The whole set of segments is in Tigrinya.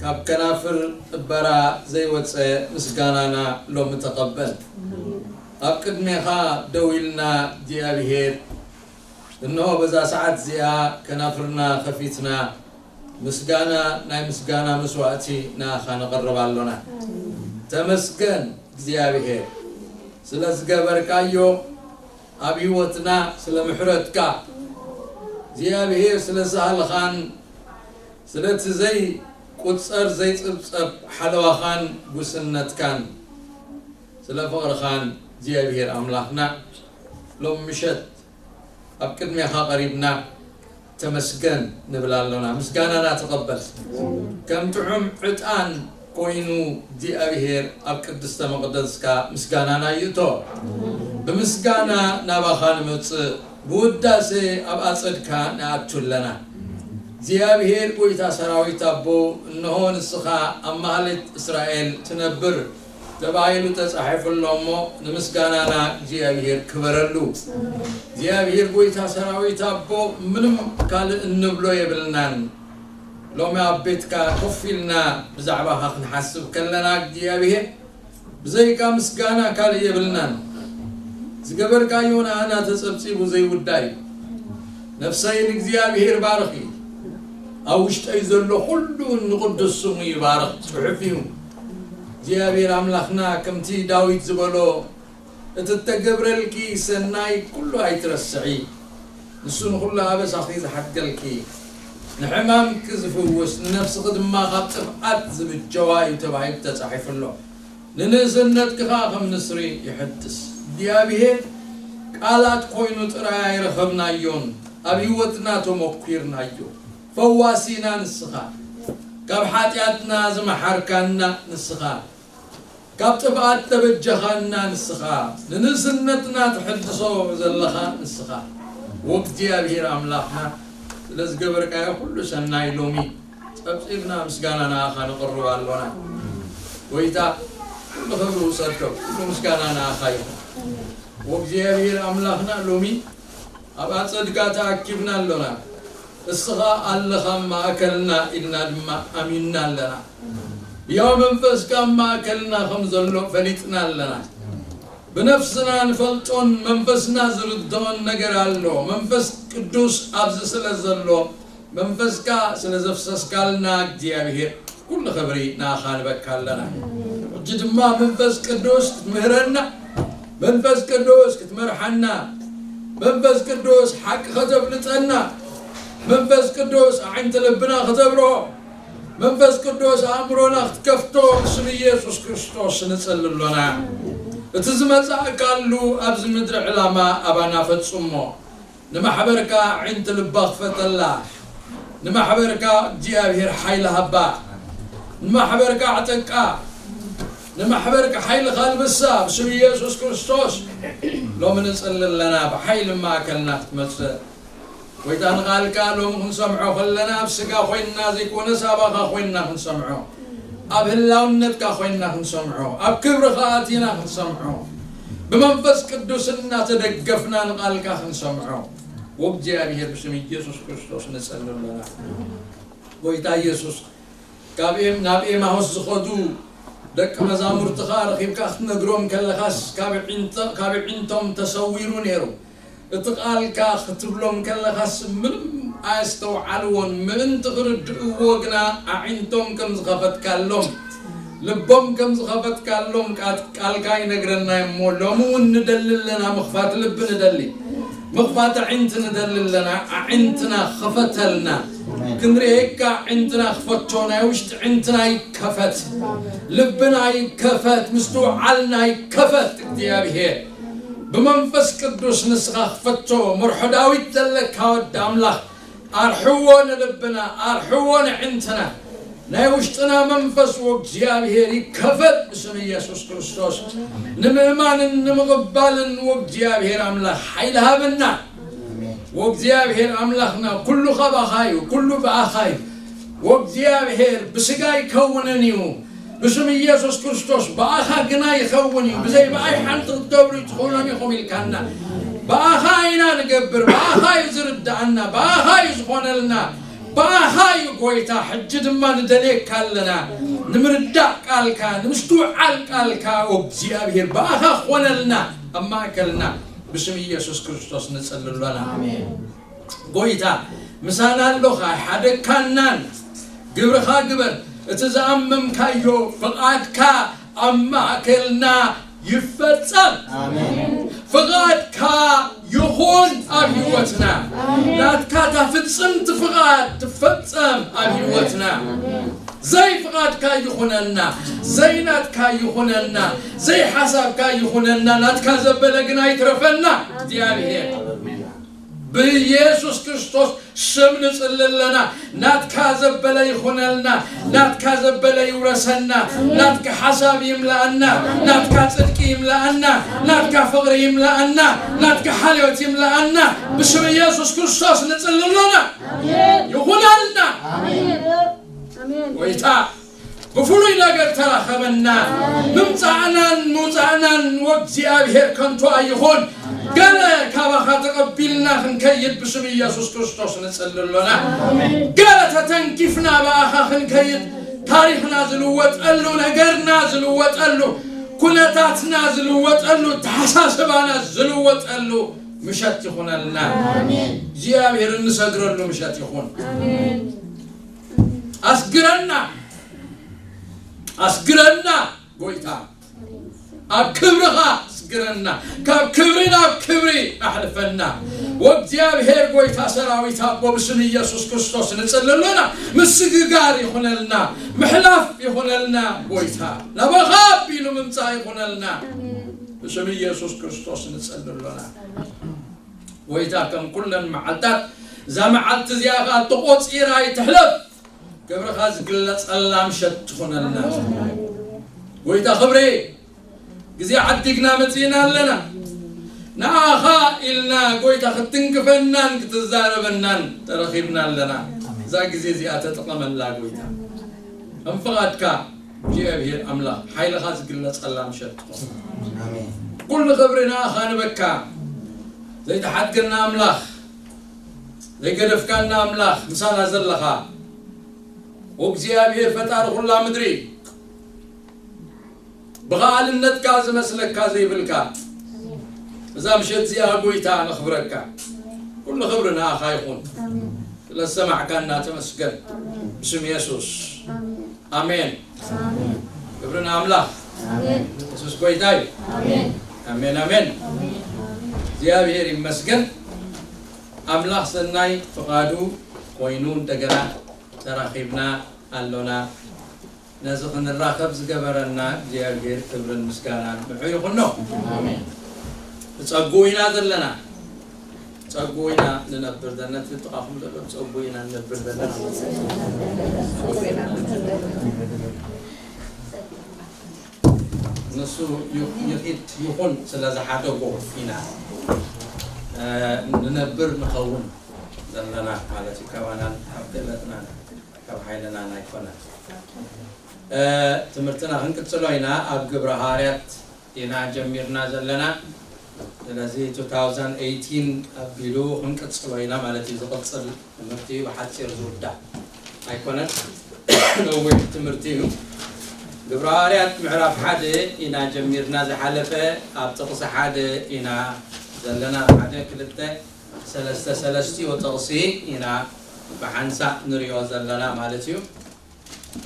ካብ ከናፍር ጥበራ ዘይወፀ ምስጋናና ሎሚ ተቐበል። ኣብ ቅድሜኻ ደው ኢልና እግዚኣብሔር፣ እንሆ በዛ ሰዓት እዚኣ ከናፍርና ከፊትና ምስጋና፣ ናይ ምስጋና መስዋዕቲ ንኣኻ ነቕርብ ኣሎና። ተመስገን እግዚኣብሔር፣ ስለ ዝገበርካዮ ኣብ ህይወትና፣ ስለ ምሕረትካ እግዚኣብሔር፣ ስለ ሳህልኻን ስለቲ ዘይቁጸር ዘይጽብጸብ ሓለዋኻን ጉስነትካን፣ ስለ ፍቕርኻን እግዚኣብሔር ኣምላኽና፣ ሎም ምሸት ኣብ ቅድሜኻ ቀሪብና ተመስገን ንብል ኣሎና። ምስጋናና ተቐበል። ከም ጥዑም ዕጣን ኮይኑ እግዚኣብሔር ኣብ ቅድስተ መቕደስካ ምስጋናና ይእቶ። ብምስጋና ናባኻ ንመጽእ፣ ብውዳሴ ኣብ ኣጸድካ ንኣቱ ኣለና። እግዚኣብሔር ጐይታ ሰራዊት ኣቦ፣ እንሆ ንስኻ ኣብ ማህሌት እስራኤል ትነብር ተባሂሉ ተጻሒፉ ኣሎ እሞ፣ ንምስጋናና እግዚኣብሔር ክበረሉ። እግዚኣብሔር ጐይታ ሰራዊት ኣቦ፣ ምንም ካልእ እንብሎ የብልናን። ሎሚ ኣብ ቤትካ ኮፍ ኢልና ብዛዕባኻ ክንሓስብ ከለና፣ እግዚኣብሔር፣ ብዘይካ ምስጋና ካልእ የብልናን። ዝገበርካዮ ንኣና ተጸብጺቡ ዘይውዳእ እዩ። ነፍሰይ ንእግዚኣብሔር ባርኺ፣ ኣብ ውሽጠይ ዘሎ ኩሉ ንቕዱስ ስሙ ይባርኽ። ጽሑፍ እዩ። እግዚኣብሔር ኣምላኽና ከምቲ ዳዊት ዝበሎ፣ እቲ እተገብረልኪ ሰናይ ኩሉ ኣይትረስዒ። ንሱ ንኹሉ ኣበሳኺ ዝሓድገልኪ፣ ንሕማምኪ ዝፍውስ፣ ንነፍስኺ ድማ ካብ ጥፍኣት ዝብጀዋ እዩ ተባሂሉ ተጻሒፉ ኣሎ። ንንእስነትኪ ኸኣ ከም ንስሪ ይሕድስ። እግዚኣብሔር ቃላት ኮይኑ ጥራይ ኣይረኸብናዮን፣ ኣብ ህይወትና ተመኲርናዮ። ፈዋሲና ንስኻ፣ ካብ ሓጢኣትና ዝመሓርካና ንስኻ፣ ካብ ጥፍኣት ተበጀኻና ንስኻ፣ ንንእስነትና ትሕድሶ ዘለኻ ንስኻ፣ ወእግዚኣብሔር ኣምላኽና፣ ስለ ዝገበርካዮ ኩሉ ሰናይ ሎሚ ጸብጺብና ምስጋና ንኣኻ ነቕርብ ኣሎና። ጐይታ፣ ኩሉ ክብሪ ውሰዶ፣ ኩሉ ምስጋና ንኣኻ ይኹን። ወእግዚኣብሔር ኣምላኽና፣ ሎሚ ኣብ ኣጸድካ ተኣኪብና ኣሎና። እስኻ ኣለኻ ኣብ ማእከልና ኢልና ድማ ኣሚንና ኣለና። ሕያው መንፈስካ ኣብ ማእከልና ከም ዘሎ ፈሊጥና ኣለና። ብነፍስና ንፈልጦን መንፈስና ዝርድኦን ነገር ኣሎ። መንፈስ ቅዱስ ኣብዚ ስለ ዘሎ፣ መንፈስካ ስለ ዘፍሰስካልና እግዚኣብሔር፣ ኩሉ ክብሪ ንኣኻ ንበካ ኣለና። ሕጂ ድማ መንፈስ ቅዱስ ክትምህረና፣ መንፈስ ቅዱስ ክትመርሓና፣ መንፈስ ቅዱስ ሓቂ ከተፍልጠና፣ መንፈስ ቅዱስ ኣዒንቲ ልብና ክተብርሆ፣ መንፈስ ቅዱስ ኣእምሮና ክትከፍቶ ብስም ኢየሱስ ክርስቶስ ንጸሊ ኣሎና። እቲ ዝመጻእካሉ ኣብዚ ምድሪ ዕላማ ኣባና ፈጽሞ። ንማሕበርካ ኣዒንቲ ልባ ክፈተላ። ንማሕበርካ እግዚኣብሔር ሓይሊ ሃባ። ንማሕበርካ ኣዕጠቃ። ንማሕበርካ ሓይልኻ ኣልብሳ ብስም ኢየሱስ ክርስቶስ። ሎሚ ንጽሊ ኣለና ብሓይሊ ማእከልና ክትመጽእ። ጐይታ ንቓልካ ሎሚ ክንሰምዖ ከለና ኣብ ስጋ ኮይንና ዘይኮነስ ኣባኻ ኮይንና ክንሰምዖ። ኣብ ህላውነትካ ኮይንና ክንሰምዖ። ኣብ ክብርኻ ኣቲና ክንሰምዖ። ብመንፈስ ቅዱስ እናተደገፍና ንቓልካ ክንሰምዖ። ወእግዚኣብሔር ብስም ኢየሱስ ክርስቶስ ንጸሊ ኣለና። ጐይታ ኢየሱስ ካብ ኤም-፣ ናብ ኤማሁስ ዝኸዱ ደቂ መዛሙርትኻ ረኺብካ ክትነግሮም ከለኻስ ካብ ዒንቶ-፣ ካብ ዒንቶም ተሰዊሩ ነይሩ። እቲ ቃልካ ክትብሎም ከለኻስ ምንም ኣየስተውዓልዎን፣ ምእንቲ ክርድእዎ ግና ኣዒንቶም ከም ዝኸፈትካሎም፣ ልቦም ከም ዝኸፈትካሎም ቃ-፣ ቃልካ ይነግረና እሞ፣ ሎሚ እውን ንደሊ ኣለና፣ ምኽፋት ልቢ ንደሊ፣ ምኽፋት ኣዒንቲ ንደሊ ኣለና። ኣዒንትና ክፈተልና፣ ኣሜን። ክንርእየካ ኣዒንትና ክፈቶ፣ ናይ ውሽጢ ኣዒንትና ይከፈት፣ ልብና ይከፈት፣ ምስትውዓልና ይከፈት። እግዚኣብሔር ብመንፈስ ቅዱስ ንስኻ ክፈቶ። መርሖ ዳዊት ዘለካ ወዲ ኣምላኽ፣ ኣርሕዎ ንልብና፣ ኣርሕዎ ንዕንትና። ናይ ውሽጥና መንፈስ ወእግዚኣብሔር ይከፈት ብስም ኢየሱስ ክርስቶስ። ንምእማንን ንምቕባልን ወእግዚኣብሔር ኣምላኽ ሓይሊ ሃበና። ወእግዚኣብሔር ኣምላኽና፣ ኩሉ ካባኻ እዩ፣ ኩሉ ብኣኻ እዩ። ወእግዚኣብሔር ብስጋ ኣይከውንን እዩ፣ ብስም ኢየሱስ ክርስቶስ ብኣኻ ግና ይኸውን እዩ። ብዘይ ብኣይ ሓንቲ ክትገብሩ ኣይትኽእሉን ኢኹም ኢልካና። ብኣኻ ኢና ንገብር፣ ብኣኻ እዩ ዝርድኣና፣ ብኣኻ እዩ ዝኾነልና። ብኣኻ እዩ ጎይታ። ሕጂ ድማ ንደልየካ ኣለና፣ ንምርዳእ ቃልካ፣ ንምስትውዓል ቃልካ። ኦ እግዚኣብሔር፣ ብኣኻ ኾነልና፣ ኣብ ማእከልና። ብስም ኢየሱስ ክርስቶስ ንጽሊ ኣሎና። ኣሜን። ጎይታ፣ ምሳና ኣሎኻ፣ ኣይሓደግካናን። ግብርኻ ግበር፣ እቲ ዝኣመምካዮ ፍቓድካ ኣብ ማእከልና ይፈጸም። ኣሜን። ፍቓድካ ይኹን ኣብ ህይወትና። ኣሜን። ናትካ እታ ፍጽምቲ ፍቓድ ትፈጸም ኣብ ህይወትና። ኣሜን። ዘይ ፍቓድካ ይኹነና፣ ዘይ ናትካ ይኹነና፣ ዘይ ሓሳብካ ይኹነና፣ ናትካ ዘበለ ግን ኣይትረፈና። እግዚኣብሔር፣ ብኢየሱስ ክርስቶስ ስም ንጽሊ ኣለና። ናትካ ዘበለ ይኹነልና፣ ናትካ ዘበለ ይውረሰና፣ ናትካ ሓሳብ ይምልኣና፣ ናትካ ጽድቂ ይምልኣና፣ ናትካ ፍቕሪ ይምልኣና፣ ናትካ ሓልዮት ይምልኣና። ብስም ኢየሱስ ክርስቶስ ንጽሊ ኣለና። ኣሜን። ይኹነልና። ኣሜን። ኣሜን። ጎይታ፣ ብፍሉይ ነገር ተራኸበና። ምምጻእናን ምውጻእናን ወእግዚኣብሔር ከንቱ ኣይኹን። ገለ ካባኻ ተቐቢልና ክንከይድ ብስም ኢየሱስ ክርስቶስ ንጽሊ ኣሎና። ገለ ተተንኪፍና ብኣኻ ክንከይድ፣ ታሪኽና ዝልወጠሉ፣ ነገርና ዝልወጠሉ፣ ኩነታትና ዝልወጠሉ፣ ተሓሳስባና ዝልወጠሉ ምሸት ይኹነልና። ኣሜን። እግዚኣብሔር እንሰግረሉ ምሸት ይኹን። ኣሜን። ኣስግረና፣ ኣስግረና ጎይታ፣ ኣብ ክብርኻ ኣስግረና፣ ካብ ክብሪ ናብ ክብሪ ኣሕልፈና። ወእግዚኣብሔር ጎይታ ሰራዊት ኣቦ፣ ብስም ኢየሱስ ክርስቶስ ንጽሊ ኣሎና። ምስግጋር ይኹነልና፣ ምሕላፍ ይኹነልና ጎይታ፣ ናባኻ ኣቢሉ ምምጻእ ይኹነልና። ብስም ኢየሱስ ክርስቶስ ንጽሊ ኣሎና። ጎይታ፣ ከም ኩለን መዓልታት እዛ መዓልቲ እዚኣ ኸኣ ተቖጺራ ኣይትሕለፍ። ክብርኻ ዝግለጸላ ምሸት ትኹነልና። ጎይታ ክብሪ፣ ግዜ ዓዲግና መጺእና ኣለና። ንኣኻ ኢልና ጎይታ ክትትንክፈናን ክትዛረበናን ተረኺብና ኣለና። እዛ ግዜ እዚኣ ተጠቐመላ ጎይታ። ከም ፍቓድካ እግዚኣብሔር ኣምላኽ ሓይልኻ ዝግለጸላ ምሸት ትኹን። ኣሜን። ኩሉ ክብሪ ንኣኻ ንበካ። ዘይተሓድገና ኣምላኽ፣ ዘይገደፍካና ኣምላኽ፣ ምሳና ዘለኻ፣ ኦ እግዚኣብሔር ፈጣሪ ኩላ ምድሪ፣ ብኸኣልነትካ ዝመስለካ ዘይብልካ፣ እዛ ምሸት እዚኣ ጎይታ ነኽብረካ። ኩሉ ክብሪ ንኣኻ ይኹን። ስለ ዝሰማዕካና ተመስገን። ብስም የሱስ። ኣሜን። ኣሜን። ክብሪ ንኣምላኽ። ኣሜን። የሱስ ጎይታ እዩ። ኣሜን። ኣሜን፣ ኣሜን። ኣሜን። እግዚኣብሔር ይመስገን። ኣምላኽ ሰናይ ፍቓዱ ኮይኑ እንደገና ተራኺብና ኣሎና። ነዚ ክንራኸብ ዝገበረና እግዚኣብሔር ክብርን ምስጋናን ንዑ ይኹኖ። ኣሜን። ብጸጉኡ ኢና ዘለና። ጸጉኡ ኢና ንነብር ዘለና። እቲ ጥቓኹም ዘሎ ጸጉኡ ኢና ንነብር ዘለና። ንሱ ዩ-፣ ይኺድ ይኹን ስለ ዝሓደጎ ኢና፣ እ፣ ንነብር ንኸውን ዘለና ማለት እዩ። ካባናን ካብ ክእለትናን ካብ ሓይልናን ኣይኮነን። እ፣ ትምህርትና ክንቅጽሎ ኢና። ኣብ ግብረ ሃዋርያት ኢና ጀሚርና ዘለና። ስለዚ two thousand eighteen ኣቢሉ ክንቅጽሎ ኢና ማለት እዩ። ዝቕጽል ትምህርቲ እዩ፣ ብሓጺር ዝውዳእ ኣይኮነን። ነዊሕ ትምህርቲ እዩ። ግብረ ሃዋርያት ምዕራፍ ሓደ ኢና ጀሚርና። ዝሓለፈ ኣብ ጥቕሲ ሓደ ኢና ዘለና። ሓደ፣ ክልተ፣ ሰለስተ፣ ሰለስቲኡ ጥቕሲ ኢና ብሓንሳእ ንሪኦ ዘለና ማለት እዩ።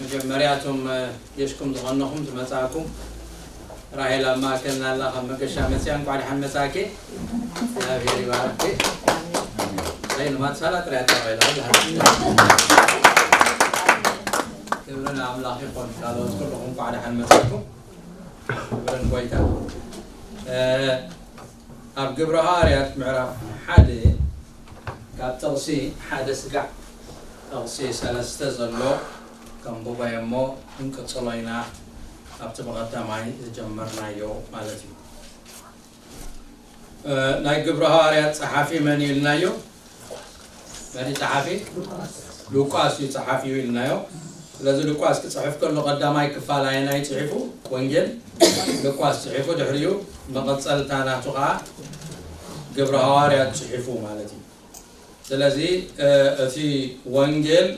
መጀመርያ እቶም፣ እ፣ የሽኩም ዝኾንኹም ዝመጻእኩም፣ ራሄል ኣብ ማእከልና ኣላ፣ ካብ መገሻ መጽያ፣ እንቋዕ ደሓን መጻእኪ። እግዚኣብሔር ይባርክኪ። ዘይ ንማትሳላ ጥራይ ኣጠቓሊላ፣ ክብሪ ንኣምላኽ ይኹን። ካልኦት ኩልኹም እንቋዕ ደሓን መጻእኩም። ክብሪ ንጎይታ። እ፣ ኣብ ግብረ ሃዋርያት ምዕራፍ ሓደ ካብ ጥቕሲ ሓደ ስጋዕ ጥቕሲ ሰለስተ ዘሎ ከንብቦ እየ እሞ ክንቅጽሎ ኢና፣ ኣብቲ ብቐዳማይ ዝጀመርናዮ ማለት እዩ። እ፣ ናይ ግብረ ሃዋርያት ጸሓፊ መን እዩ ኢልናዮ? መሪ ጸሓፊ ሉቃስ እዩ ጸሓፊ እዩ ኢልናዮ። ስለዚ ሉቃስ ክጽሕፍ ከሎ ቀዳማይ ክፋል ኣየናይ ጽሒፉ? ወንጌል ሉቃስ ጽሒፉ፣ ድሕሪኡ መቐጸልታ ናቱ ኸኣ ግብረ ሃዋርያት ጽሒፉ ማለት እዩ። ስለዚ እቲ ወንጌል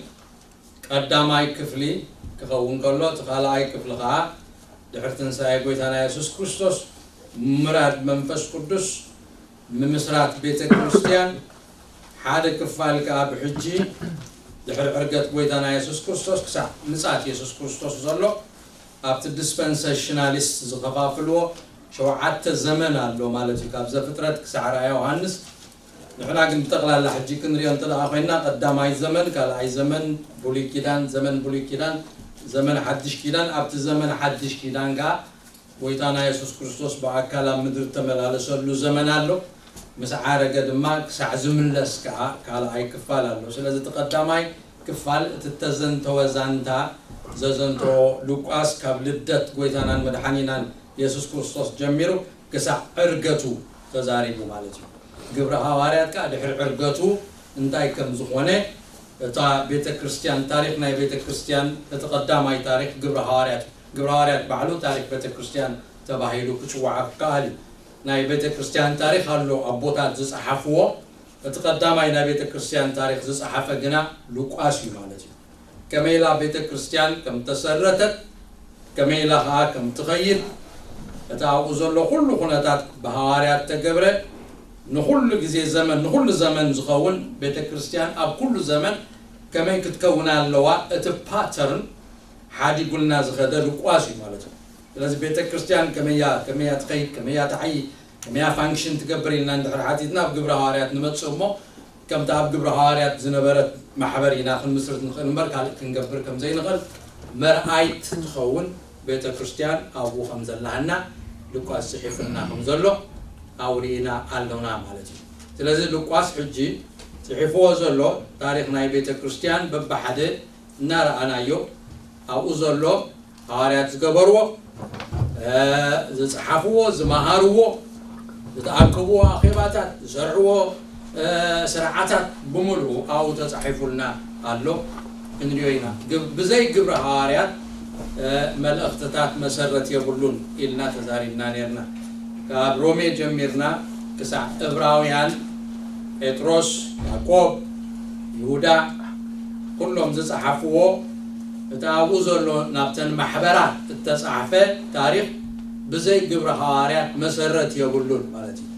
ቀዳማይ ክፍሊ ክኸውን ከሎ፣ እቲ ካልኣይ ክፍሊ ከዓ ድሕሪ ትንሳኤ ጎይታና የሱስ ክርስቶስ ምራድ መንፈስ ቅዱስ፣ ምምስራት ቤተ ክርስቲያን ሓደ ክፋል ከዓ ብሕጂ ድሕሪ ዕርገት ጎይታና የሱስ ክርስቶስ ክሳዕ ምጻት የሱስ ክርስቶስ ዘሎ ኣብቲ ዲስፐንሴሽናሊስት ዝኸፋፍልዎ ሸውዓተ ዘመን ኣሎ ማለት እዩ። ካብ ዘፍጥረት ክሳዕ ራእየ ዮሃንስ። ንሕና ግን ብጠቕላላ ሕጂ ክንሪኦ እንተ ደኣ ኮይና፣ ቀዳማይ ዘመን፣ ካልኣይ ዘመን፣ ብሉይ ኪዳን፣ ዘመን ብሉይ ኪዳን፣ ዘመን ሓድሽ ኪዳን፣ ኣብቲ ዘመን ሓድሽ ኪዳን ከኣ ጎይታና የሱስ ክርስቶስ ብኣካል ኣብ ምድሪ እተመላለሰሉ ዘመን ኣሎ። ምስ ዓረገ ድማ ክሳዕ ዝምለስ ከኣ ካልኣይ ክፋል ኣሎ። ስለዚ እቲ ቀዳማይ ክፋል እቲ እተዘንተወ ዛንታ ዘዘንተዎ ሉቃስ ካብ ልደት ጎይታናን መድሓኒናን የሱስ ክርስቶስ ጀሚሩ ክሳዕ ዕርገቱ ተዛሪቡ ማለት እዩ። ግብረ ሃዋርያት ከኣ ድሕሪ ዕርገቱ እንታይ ከም ዝኾነ፣ እታ ቤተ ክርስቲያን፣ ታሪኽ ናይ ቤተ ክርስቲያን፣ እቲ ቀዳማይ ታሪኽ ግብረ ሃዋርያት፣ ግብረ ሃዋርያት ባዕሉ ታሪኽ ቤተ ክርስቲያን ተባሂሉ ክጽዋዕ ክከኣል እዩ። ናይ ቤተ ክርስቲያን ታሪኽ ኣሎ ኣቦታት ዝጸሓፍዎ። እቲ ቀዳማይ ናይ ቤተ ክርስቲያን ታሪኽ ዝጸሓፈ ግና ሉቃስ እዩ ማለት እዩ። ከመይ ኢላ ቤተ ክርስቲያን ከም ተሰረተት፣ ከመይ ኢላ ኸኣ ከም ትኸይድ፣ እቲ ኣብኡ ዘሎ ኩሉ ኩነታት ብሃዋርያት ተገብረ፣ ንኹሉ ግዜ ዘመን፣ ንኹሉ ዘመን ዝኸውን ቤተ ክርስቲያን ኣብ ኩሉ ዘመን ከመይ ክትከውን ኣለዋ፣ እቲ ፓተርን ሓዲጉልና ዝኸደ ሉቃስ እዩ ማለት እዩ። ስለዚ ቤተ ክርስቲያን ከመያ፣ ከመያ ትኸይድ፣ ከመያ ትዓይ፣ ከመያ ፋንክሽን ትገብር ኢልና እንድሕር ሓቲትና ኣብ ግብረ ሃዋርያት ንመጽእ እሞ፣ ከምቲ ኣብ ግብረ ሃዋርያት ዝነበረት ማሕበር ኢና ክንምስርት ንኽእል እምበር ካልእ ክንገብር ከም ዘይንኽእል መርኣይት ትኸውን ቤተ ክርስቲያን ኣብኡ ከም ዘላሃና ሉቃስ ጽሒፉልና ከም ዘሎ ኣብኡ ርኢና ኣሎና ማለት እዩ። ስለዚ ሉቃስ ሕጂ ጽሒፍዎ ዘሎ ታሪኽ ናይ ቤተ ክርስቲያን በብሓደ እናረኣናዮ ኣብኡ ዘሎ ሃዋርያት ዝገበርዎ፣ እ፣ ዝጸሓፍዎ፣ ዝመሃርዎ፣ ዝተኣከብዎ ኣኼባታት፣ ዝሰርዕዎ፣ እ፣ ስርዓታት ብምሉኡ ኣብኡ ተጻሒፉልና ኣሎ። ክንሪኦ ኢና። ግብ-፣ ብዘይ ግብረ ሃዋርያት፣ እ፣ መልእኽትታት መሰረት የብሉን ኢልና ተዛሪብና ነርና። ካብ ሮሜ ጀሚርና ክሳዕ ዕብራውያን፣ ጴጥሮስ፣ ያዕቆብ፣ ይሁዳ፣ ኩሎም ዝጸሓፍዎ፣ እቲ ኣብኡ ዘሎ ናብተን ማሕበራት እተጻሕፈ ታሪኽ ብዘይ ግብረ ሃዋርያት መሰረት የብሉን ማለት እዩ።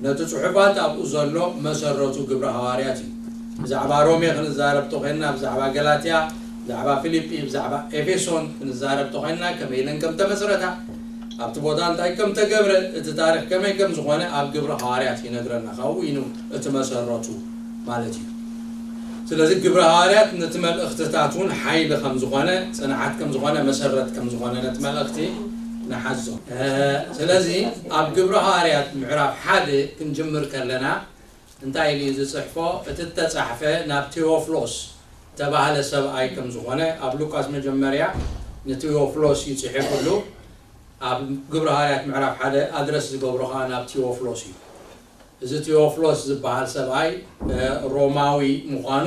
ነቲ ጽሑፋት ኣብኡ ዘሎ መሰረቱ ግብረ ሃዋርያት እዩ። ብዛዕባ ሮሜ ክንዛረብ ተኾይንና፣ ብዛዕባ ገላትያ፣ ብዛዕባ ፊልጲ፣ ብዛዕባ ኤፌሶን ክንዛረብ ተኾይንና፣ ከመይ ኢለን ከም ተመስረታ፣ ኣብቲ ቦታ እንታይ ከም ተገብረ፣ እቲ ታሪኽ ከመይ ከም ዝኾነ ኣብ ግብረ ሃዋርያት ይነግረና። ካብኡ እዩ እቲ መሰረቱ ማለት እዩ። ስለዚ ግብረ ሃዋርያት ነቲ መልእኽትታት እውን ሓይሊ ከም ዝኾነ፣ ጽንዓት ከም ዝኾነ፣ መሰረት ከም ዝኾነ ነቲ መልእኽቲ ንሓዞ። እ፣ ስለዚ ኣብ ግብረ ሃዋርያት ምዕራፍ ሓደ ክንጅምር ከለና እንታይ ኢሉ እዩ ዝጽሕፎ? እቲ እተጻሕፈ ናብ ቴዎፍሎስ ተባህለ ሰብኣይ ከም ዝኾነ ኣብ ሉቃስ መጀመርያ ንቴዎፍሎስ እዩ ጽሒፉሉ። ኣብ ግብረ ሃዋርያት ምዕራፍ ሓደ ኣድረስ ዝገብሮ ኸኣ ናብ ቴዎፍሎስ እዩ። እዚ ቴዎፍሎስ ዝበሃል ሰብኣይ፣ እ፣ ሮማዊ ምዃኑ፣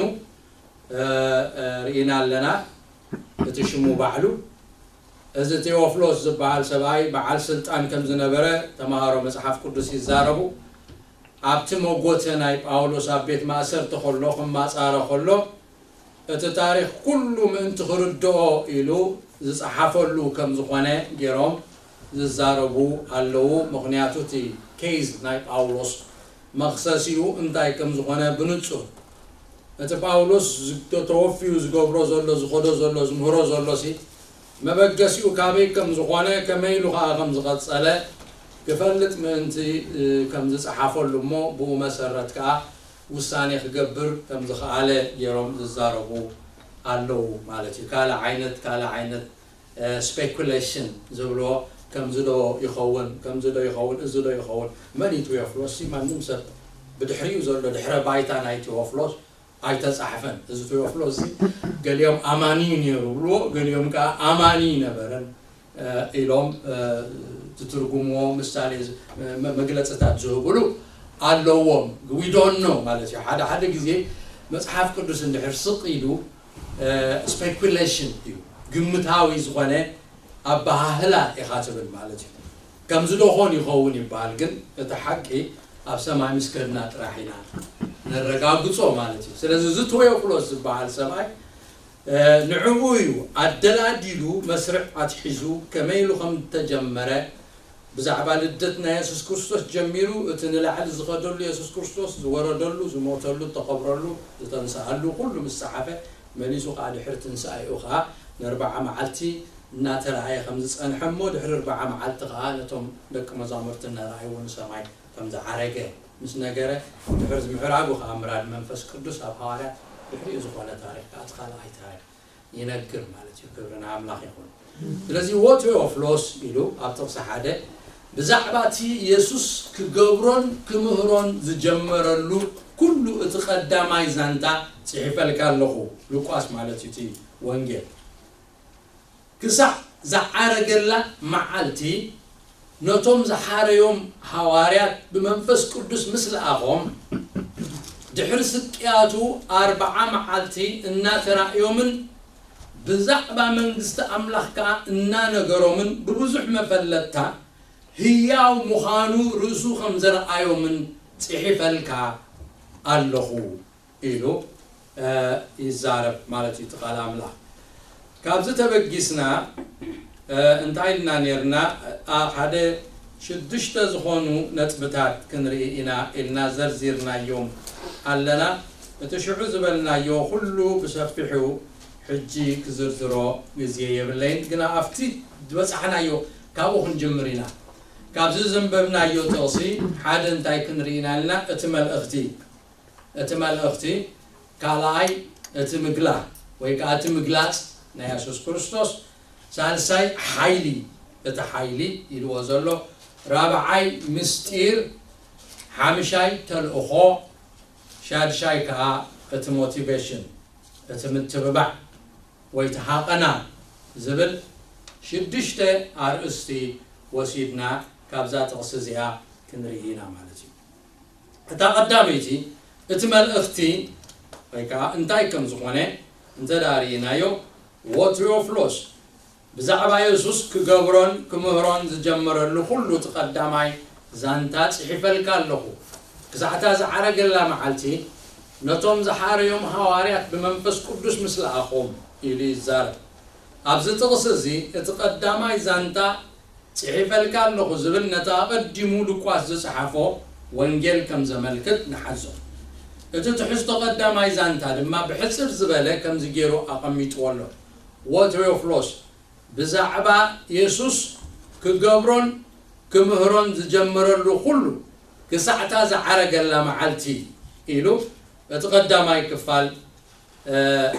እ፣ እ፣ ርኢና ኣለና። እቲ ሽሙ ባዕሉ። እዚ ቴዎፍሎስ ዝበሃል ሰብኣይ በዓል ስልጣን ከም ዝነበረ ተማሃሮ መጽሓፍ ቅዱስ ይዛረቡ። ኣብቲ መጎተ ናይ ጳውሎስ ኣብ ቤት ማእሰርቲ ከሎ፣ ክማጻረ ከሎ፣ እቲ ታሪኽ ኩሉ ምእንቲ ክርድኦ ኢሉ ዝጸሓፈሉ ከም ዝኾነ ገይሮም ዝዛረቡ ኣለዉ። ምኽንያቱ እቲ ኬዝ ናይ ጳውሎስ መኽሰሲኡ እንታይ ከም ዝኾነ ብንጹር እቲ ጳውሎስ ዝ-፣ ተወፊዩ ዝገብሮ ዘሎ፣ ዝኸዶ ዘሎ፣ ዝምህሮ ዘሎ ሲ መበገሲኡ ካበይ ከም ዝኾነ፣ ከመይ ኢሉ ኸኣ ከም ዝቐጸለ ክፈልጥ ምእንቲ፣ እ፣ ከም ዝጸሓፈሉ እሞ ብኡ መሰረት ከኣ ውሳኔ ክገብር ከም ዝኸኣለ ገይሮም ዝዛረቡ ኣለዉ ማለት እዩ። ካልእ ዓይነት፣ ካልእ ዓይነት፣ እ፣ ስፔኩሌሽን ዝብልዎ፣ ከምዚ ዶ ይኸውን፣ ከምዚ ዶ ይኸውን፣ እዚ ዶ ይኸውን፣ መን እዩ ቴዎፍሎስ? ማንም ሰብ ብድሕሪኡ ዘሎ ድሕረ ባይታ ናይ ቴዎፍሎስ ኣይተጻሕፈን። እዚ ቴዎፍሎስ እዚ ገሊኦም ኣማኒ እዩ ነይሩ ብልዎ፣ ገሊኦም ከኣ ኣማኒ ይነበረን፣ እ፣ ኢሎም፣ እ፣ ዝትርጉምዎ ምሳሌ ዝ-፣ መ-፣ መግለጽታት ዝህብሉ ኣለዎም። We don't know ማለት እዩ። ሓደ ሓደ ግዜ መጽሓፍ ቅዱስ እንድሕር ስቕ ኢሉ፣ እ፣ ስፔኩሌሽን እዩ፣ ግምታዊ ዝኾነ ኣበሃህላ ኢኻ ትብል ማለት እዩ። ከምዚ ዶ ኾን ይኸውን ይበሃል፣ ግን እቲ ሓቂ ኣብ ሰማይ ምስ ከድና ጥራሕ ኢና ነረጋግጾ ማለት እዩ። ስለዚ እዚ ቴዎፍሎስ ዝበሃል ሰብኣይ፣ እ፣ ንዕኡ እዩ ኣደላዲሉ፣ መስርዕ ኣትሒዙ፣ ከመይ ኢሉ ከም እተጀመረ፣ ብዛዕባ ልደት ናይ የሱስ ክርስቶስ ጀሚሩ፣ እቲ ንላዕሊ ዝኸደሉ የሱስ ክርስቶስ ዝወረደሉ፣ ዝሞተሉ፣ ዝተቐብረሉ፣ ዝተንስኣሉ፣ ኩሉ ምስ ጸሓፈ፣ መሊሱ ከኣ ድሕሪ ትንሳኤኡ ከኣ ንኣርብዓ መዓልቲ እናተራእየ ከም ዝጸንሐ እሞ፣ ድሕሪ ኣርብዓ መዓልቲ ከኣ ነቶም ደቂ መዛሙርቲ እናረኣይዎ ንሰማይ ከም ዝዓረገ ምስ ነገረ፣ ድሕሪ ምዕራጉ ከኣ ምራድ መንፈስ ቅዱስ ኣብ ሃዋርያት ድሕሪኡ ዝኾነ ታሪኽ ከኣ እቲ ካልኣይ ታሪኽ ይነግር ማለት እዩ። ክብሪ ንኣምላኽ ይኹን። ስለዚ ዎ ቴዎፍሎስ ኢሉ ኣብ ጥቕሲ ሓደ ብዛዕባ እቲ የሱስ ክገብሮን ክምህሮን ዝጀመረሉ ኩሉ እቲ ቀዳማይ ዛንታ ጽሒፈልካ ኣለኹ። ሉቃስ ማለት እዩ እቲ ወንጌል። ክሳዕ ዝዓረገላ መዓልቲ ነቶም ዝሓረዮም ሃዋርያት ብመንፈስ ቅዱስ ምስ ለኣኾም፣ ድሕሪ ስቅያቱ ኣርብዓ መዓልቲ እናተራእዮምን ብዛዕባ መንግስቲ ኣምላኽ ከኣ እናነገሮምን ብብዙሕ መፈለጥታ ህያው ምዃኑ ርእሱ ከም ዘርኣዮምን ጽሒፈልካ ኣለኹ ኢሉ፣ እ፣ ይዛረብ ማለት እዩ እቲ ቃል ኣምላኽ። ካብዚ ተበጊስና፣ እ፣ እንታይ ኢልና ኔርና? ኣብ ሓደ ሽዱሽተ ዝኾኑ ነጥብታት ክንርኢ ኢና ኢልና ዘርዚርናዮም ኣለና። እቲ ሽዑ ዝበልናዮ ኩሉ ብሰፊሑ ሕጂ ክዝርዝሮ ግዜ የብለይን፣ ግና ኣብቲ ዝበጻሕናዮ ካብኡ ክንጅምር ኢና። ካብዚ ዘንበብናዮ ጥቕሲ ሓደ እንታይ ክንርኢ ኢና ኢልና? እቲ መልእኽቲ፣ እቲ መልእኽቲ ካልኣይ እቲ ምግላ ወይ ከኣ እቲ ምግላጽ ናይ የሱስ ክርስቶስ፣ ሳልሳይ ሓይሊ፣ እቲ ሓይሊ ኢልዎ ዘሎ፣ ራብዓይ ምስጢር፣ ሓምሻይ ተልእኾ፣ ሻድሻይ ከኣ እቲ ሞቲቬሽን፣ እቲ ምትብባዕ ወይ እቲ ሃቐና ዝብል ሽዱሽተ ኣርእስቲ ወሲድና ካብዛ ጥቕሲ እዚኣ ክንርኢ ኢና ማለት እዩ። እታ ቀዳመይቲ እቲ መልእኽቲ ወይ ከኣ እንታይ ከም ዝኾነ እንተ ደኣ ርኢናዮ፣ ዎ ቴዎፍሎስ ብዛዕባ የሱስ ክገብሮን ክምህሮን ዝጀመረሉ ኩሉ እቲ ቀዳማይ ዛንታ ጽሒፈልካ ኣለኹ። ክሳዕ እታ ዝዓረገላ መዓልቲ ነቶም ዝሓረዮም ሃዋርያት ብመንፈስ ቅዱስ ምስ ለኣኾም ኢሉ ይዛረብ። ኣብዚ ጥቕሲ እዚ እቲ ቀዳማይ ዛንታ ጽሒፈልካ ኣለኹ ዝብል ነቲ ኣቐዲሙ ሉቃስ ዝጸሓፎ ወንጌል ከም ዘመልክት ንሓዞ። እቲ ትሕዝቶ ቀዳማይ ዛንታ ድማ ብሕጽር ዝበለ ከምዚ ገይሩ ኣቐሚጥዎ ኣሎ። ዎ ቴዎፍሎስ ብዛዕባ የሱስ ክገብሮን ክምህሮን ዝጀመረሉ ኩሉ ክሳዕታ ዝዓረገላ መዓልቲ ኢሉ እቲ ቀዳማይ ክፋል፣ እ፣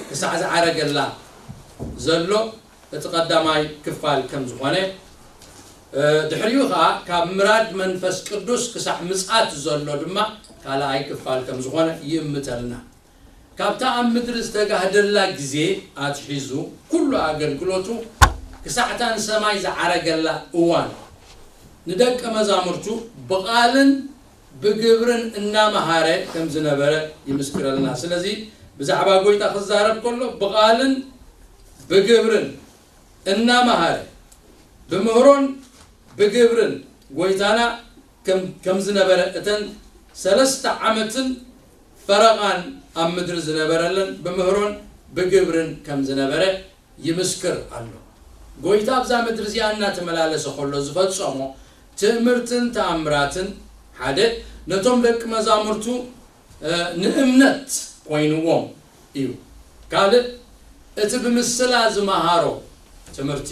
ክሳዕ ዝዓረገላ ዘሎ እቲ ቀዳማይ ክፋል ከም ዝኾነ፣ እ፣ ድሕሪኡ ኸኣ ካብ ምራድ መንፈስ ቅዱስ ክሳዕ ምጽኣት ዘሎ ድማ ካልኣይ ክፋል ከም ዝኾነ ይእምተልና። ካብታ ኣብ ምድሪ ዝተጋህደላ ግዜ ኣትሒዙ ኩሉ ኣገልግሎቱ ክሳዕታ ንሰማይ ዝዓረገላ እዋን ንደቀ መዛሙርቱ ብቓልን ብግብርን እናመሃረ ከም ዝነበረ ይምስክረልና። ስለዚ ብዛዕባ ጎይታ ክዛረብ ከሎ ብቓልን ብግብርን እናመሃረ ብምህሮን ብግብርን ጎይታና ከም፣ ከም ዝነበረ እተን ሰለስተ ዓመትን ፈረቓን ኣብ ምድሪ ዝነበረለን ብምህሮን ብግብርን ከም ዝነበረ ይምስክር ኣሎ። ጎይታ ኣብዛ ምድሪ እዚኣ እናተመላለሰ ከሎ ዝፈጸሞ ትእምርትን ተኣምራትን ሓደ ነቶም ደቂ መዛሙርቱ፣ እ፣ ንእምነት ኮይንዎም እዩ። ካልእ እቲ ብምስላ ዝመሃሮ ትምህርቲ፣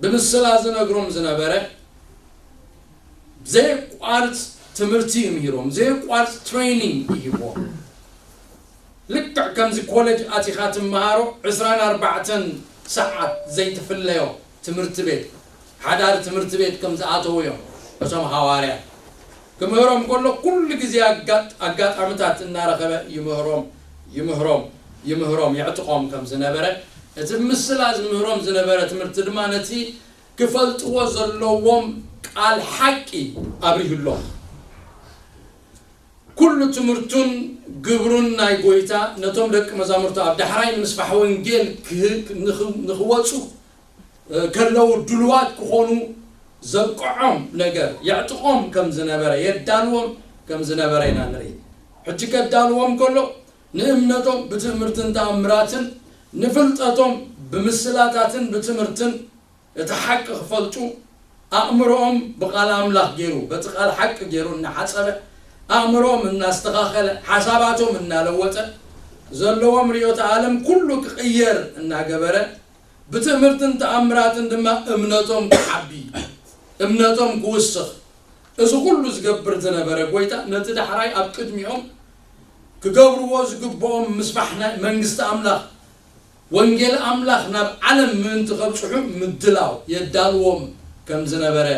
ብምስላ ዝነግሮም ዝነበረ ብዘየቋርጽ ትምህርቲ ይምህሮም፣ ብዘየቋርጽ ትሬኒንግ ይህቦም። ልክዕ ከምዚ ኮሌጅ ኣቲኻ ትመሃሮ ዕስራን ኣርባዕተን ሰዓት ዘይትፍለዮ ትምህርቲ ቤት፣ ሓዳር ትምህርቲ ቤት ከም ዝኣተዉ እዮም እቶም ሃዋርያት። ክምህሮም ከሎ ኩሉ ግዜ ኣጋ-፣ ኣጋጣምታት እናረኸበ ይምህሮም፣ ይምህሮም፣ ይምህሮም፣ የዕጥቖም ከም ዝነበረ፣ እቲ ብምስላ ዝምህሮም ዝነበረ ትምህርቲ ድማ ነቲ ክፈልጥዎ ዘለዎም ቃል ሓቂ ኣብሪሁሎም። ኩሉ ትምህርቱን ግብሩን ናይ ጎይታ ነቶም ደቂ መዛሙርቱ ኣብ ዳሕራይ ንምስፋሕ ወንጌል ክህ-፣ ንኽ-፣ ንኽወጹ፣ እ፣ ከለዉ ድሉዋት ክኾኑ ዘብቅዖም ነገር የዕጥቖም ከም ዝነበረ፣ የዳልዎም ከም ዝነበረ ኢና ንርኢ። ሕጂ ከዳልዎም ከሎ ንእምነቶም ብትእምርትን ተኣምራትን፣ ንፍልጠቶም ብምስላታትን ብትምህርትን እቲ ሓቂ ክፈልጡ ኣእምሮኦም ብቓል ኣምላኽ ገይሩ፣ በቲ ቃል ሓቂ ገይሩ እናሓጸበ፣ ኣእምሮኦም እናስተኻኸለ፣ ሓሳባቶም እናለወጠ፣ ዘለዎም ርእዮተ ዓለም ኩሉ ክቕየር እናገበረ፣ ብትእምርትን ተኣምራትን ድማ እምነቶም ክዓቢ፣ እምነቶም ክውስኽ፣ እዚ ኩሉ ዝገብር ዝነበረ ጎይታ ነቲ ዳሕራይ ኣብ ቅድሚኦም ክገብርዎ ዝግብኦም ምስፋሕ ናይ መንግስቲ ኣምላኽ፣ ወንጌል ኣምላኽ ናብ ዓለም ምእንቲ ከብጽሑ ምድላው የዳልዎም ከም ዝነበረ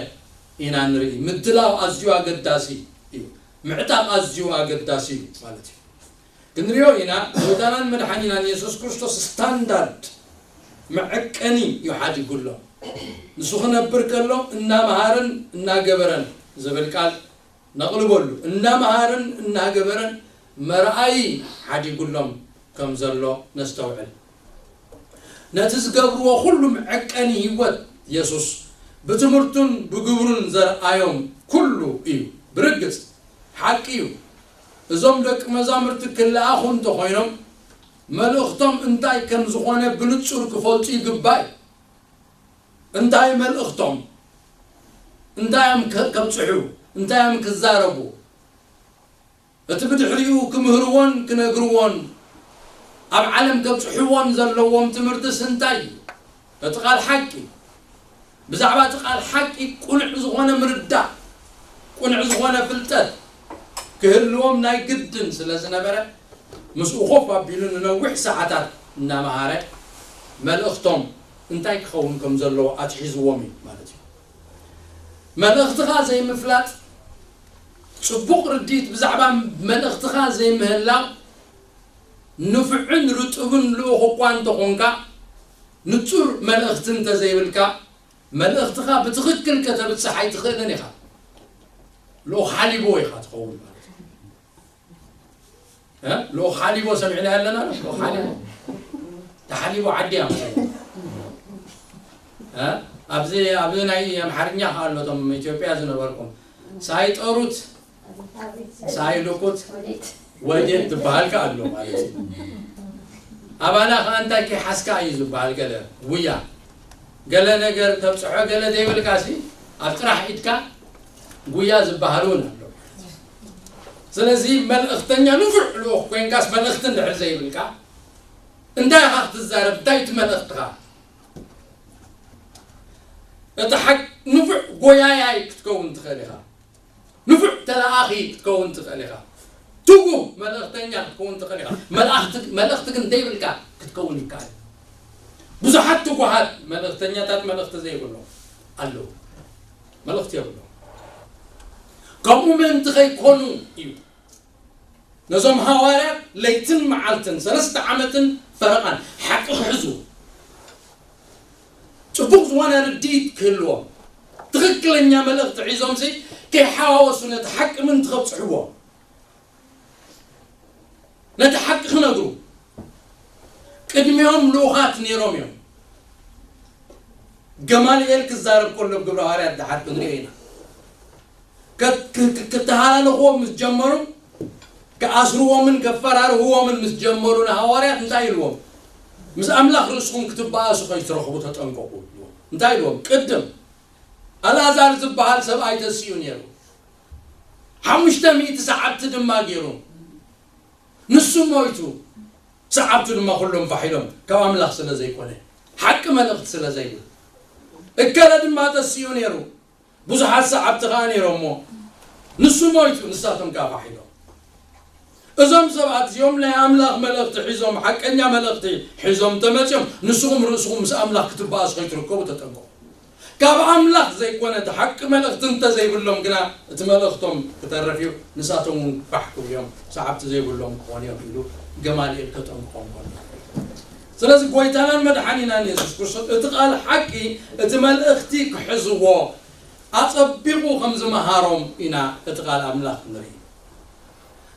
ኢና ንርኢ። ምድላው ኣዝዩ ኣገዳሲ እዩ። ምዕጣቕ ኣዝዩ ኣገዳሲ እዩ ማለት እዩ። ክንሪኦ ኢና፣ ጎይታናን መድሓኒናን የሱስ ክርስቶስ ስታንዳርድ መዐቀኒ እዩ ሓዲጉሎም። ንሱ ክነብር ከሎ እናመሃርን እናገበረን ዝብል ቃል ነቕልበሉ። እናመሃርን እናገበረን መርኣዪ ሓዲጉሎም ከም ዘሎ ነስተውዕል። ነቲ ዝገብርዎ ኩሉ መዐቀኒ ህይወት የሱስ ብትምህርቱን ብግብሩን ዘርኣዮም ኩሉ እዩ። ብርግጽ ሓቂ እዩ። እዞም ደቂ መዛሙርቲ ክለኣኹ እንተኾይኖም፣ መልእኽቶም እንታይ ከም ዝኾነ ብንጹር ክፈልጡ ይግባእ። እንታይ መልእኽቶም? እንታይ እዮም ከ-፣ ከብጽሑ? እንታይ እዮም ክዛረቡ? እቲ ብድሕሪኡ ክምህርዎን ክነግርዎን ኣብ ዓለም ከብጽሕዎን ዘለዎም ትምህርትስ እንታይ እዩ? እቲ ቃል ሓቂ። ብዛዕባ እቲ ቃል ሓቂ ቅኑዕ ዝኾነ ምርዳእ፣ ቅኑዕ ዝኾነ ፍልጠት ክህልዎም ናይ ግድን ስለ ዝነበረ፣ ምስኡ ኮፍ ኣቢሉ ንነዊሕ ሰዓታት እናመሃረ፣ መልእኽቶም እንታይ ክኸውን ከም ዘለዎ ኣትሒዝዎም እዩ ማለት እዩ። መልእኽትኻ ዘይምፍላጥ፣ ጽቡቕ ርድኢት ብዛዕባ መልእኽትኻ ዘይምህላው፣ ንፉዕን ርጡብን ልኡኽ እኳ እንተኾንካ፣ ንጹር መልእኽቲ እንተዘይብልካ፣ መልእኽትኻ ብትኽክል ከተብጽሕ ኣይትኽእልን ኢኻ። ልኡኽ ሓሊቦ ኢኻ ትኸውን ማለት እዩ። እ? ልኡኽ ሓሊቦ ሰሚዕና ኣለና? ልኡኽ ሓሊቦ። ተሓሊቦ ዓዲ እያ መሰለኝ። እ? ኣብዚ፣ ኣብዚ ናይ ኣምሓርኛ ከኣ ኣሎ፣ እቶም ኢትዮጵያ ዝነበርኩም። ሳይጠሩት፣ ሳይልቁት፣ ወዴት ትበሃል ከኣ ኣሎ ማለት እዩ። ኣባና ከኣ እንታይ ከይሓዝካ እዩ ዝበሃል፣ ገለ ጉያ። ገለ ነገር ተብጽሖ፣ ገለ ዘይብልካ ሲ፣ ኣብ ጥራሕ ኢድካ ጉያ ዝበሃል እውን ኣሎ። ስለዚ መልእኽተኛ ንፉዕ ልኡኽ ኮይንካስ መልእኽቲ እንድሕር ዘይብልካ፣ እንታይ ኢኻ ክትዛረብ? እንታይ እቲ መልእኽትኻ? እቲ ሓቅ ንፉዕ ጎያያይ ክትከውን ትኽእል ኢኻ። ንፉዕ ተለኣኺ ክትከውን ትኽእል ኢኻ። ትጉህ መልእኽተኛ ክትከውን ትኽእል ኢኻ። መልእኽቲ፣ መልእኽቲ ግን ዘይብልካ ክትከውን ይከኣል። ብዙሓት ትጉሃት መልእኽተኛታት መልእኽቲ ዘይብሎም ኣለዉ። መልእኽቲ የብሎም። ከምኡ ምእንቲ ከይኮኑ እዩ። ነዞም ሃዋርያት ለይትን መዓልትን፣ ሰለስተ ዓመትን ፈረቓን ሓቂ ክሕዙ፣ ጽቡቕ ዝኾነ ርድኢት ክህልዎም፣ ትኽክለኛ መልእኽቲ ሒዞምሲ ከይሓዋወሱ ነቲ ሓቂ ምእንቲ ከብጽሕዎ፣ ነቲ ሓቂ ክነግሩ፣ ቅድሚኦም ልኡኻት ነይሮም እዮም። ገማልኤል ክዛረብ ከሎ ኣብ ግብረ ሃዋርያት ደሓር ክንሪኦ ኢና። ከ-፣ ክ-፣ ክ-፣ ክተሃላለኽዎም ምስ ጀመሩ፣ ክኣስርዎምን ከፈራርህዎምን ምስ ጀመሩ ንሃዋርያት እንታይ ኢልዎም? "ምስ ኣምላኽ ርእስኹም ክትበኣሱ ከይትረኽቡ ተጠንቀቑ" ኢልዎም። እንታይ ኢልዎም? ቅድም ኣልኣዛር ዝበሃል ሰብኣይ ተሲኡ ነይሩ። ሓሙሽተ ሚእቲ ሰዓብቲ ድማ ገይሩ። ንሱ ሞይቱ፣ ሰዓብቱ ድማ ኩሎም ፋሕ ኢሎም፣ ካብ ኣምላኽ ስለ ዘይኮነ፣ ሓቂ መልእኽቲ ስለ ዘይብሉ። እከለ ድማ ተሲኡ ነይሩ፣ ብዙሓት ሰዓብቲ ኸኣ ነይሮሞ፣ ንሱ ሞይቱ፣ ንሳቶም ከኣ ፋሕ ኢሎም። እዞም ሰባት እዚኦም ናይ ኣምላኽ መልእኽቲ ሒዞም፣ ሓቀኛ መልእኽቲ ሒዞም ተመጺኦም፣ ንስኹም ርእስኹም ምስ ኣምላኽ ክትበኣሱ ከይትርከቡ ተጠንቀቑ። ካብ ኣምላኽ ዘይኮነ እቲ ሓቂ መልእኽቲ እንተዘይብሎም ግና፣ እቲ መልእኽቶም ክተርፍ እዩ፣ ንሳቶም እውን ፋሕ ክብሉ እዮም፣ ሰዓብቲ ዘይብሎም ክኾኑ እዮም ኢሉ ገማልኤል ከጠንቅቖም ከሎ። ስለዚ ጎይታናን መድሓኒናን የሱስ ክርስቶስ እቲ ቃል ሓቂ፣ እቲ መልእኽቲ ክሕዝዎ ኣጸቢቑ ከም ዝመሃሮም ኢና እቲ ቃል ኣምላኽ ንርኢ።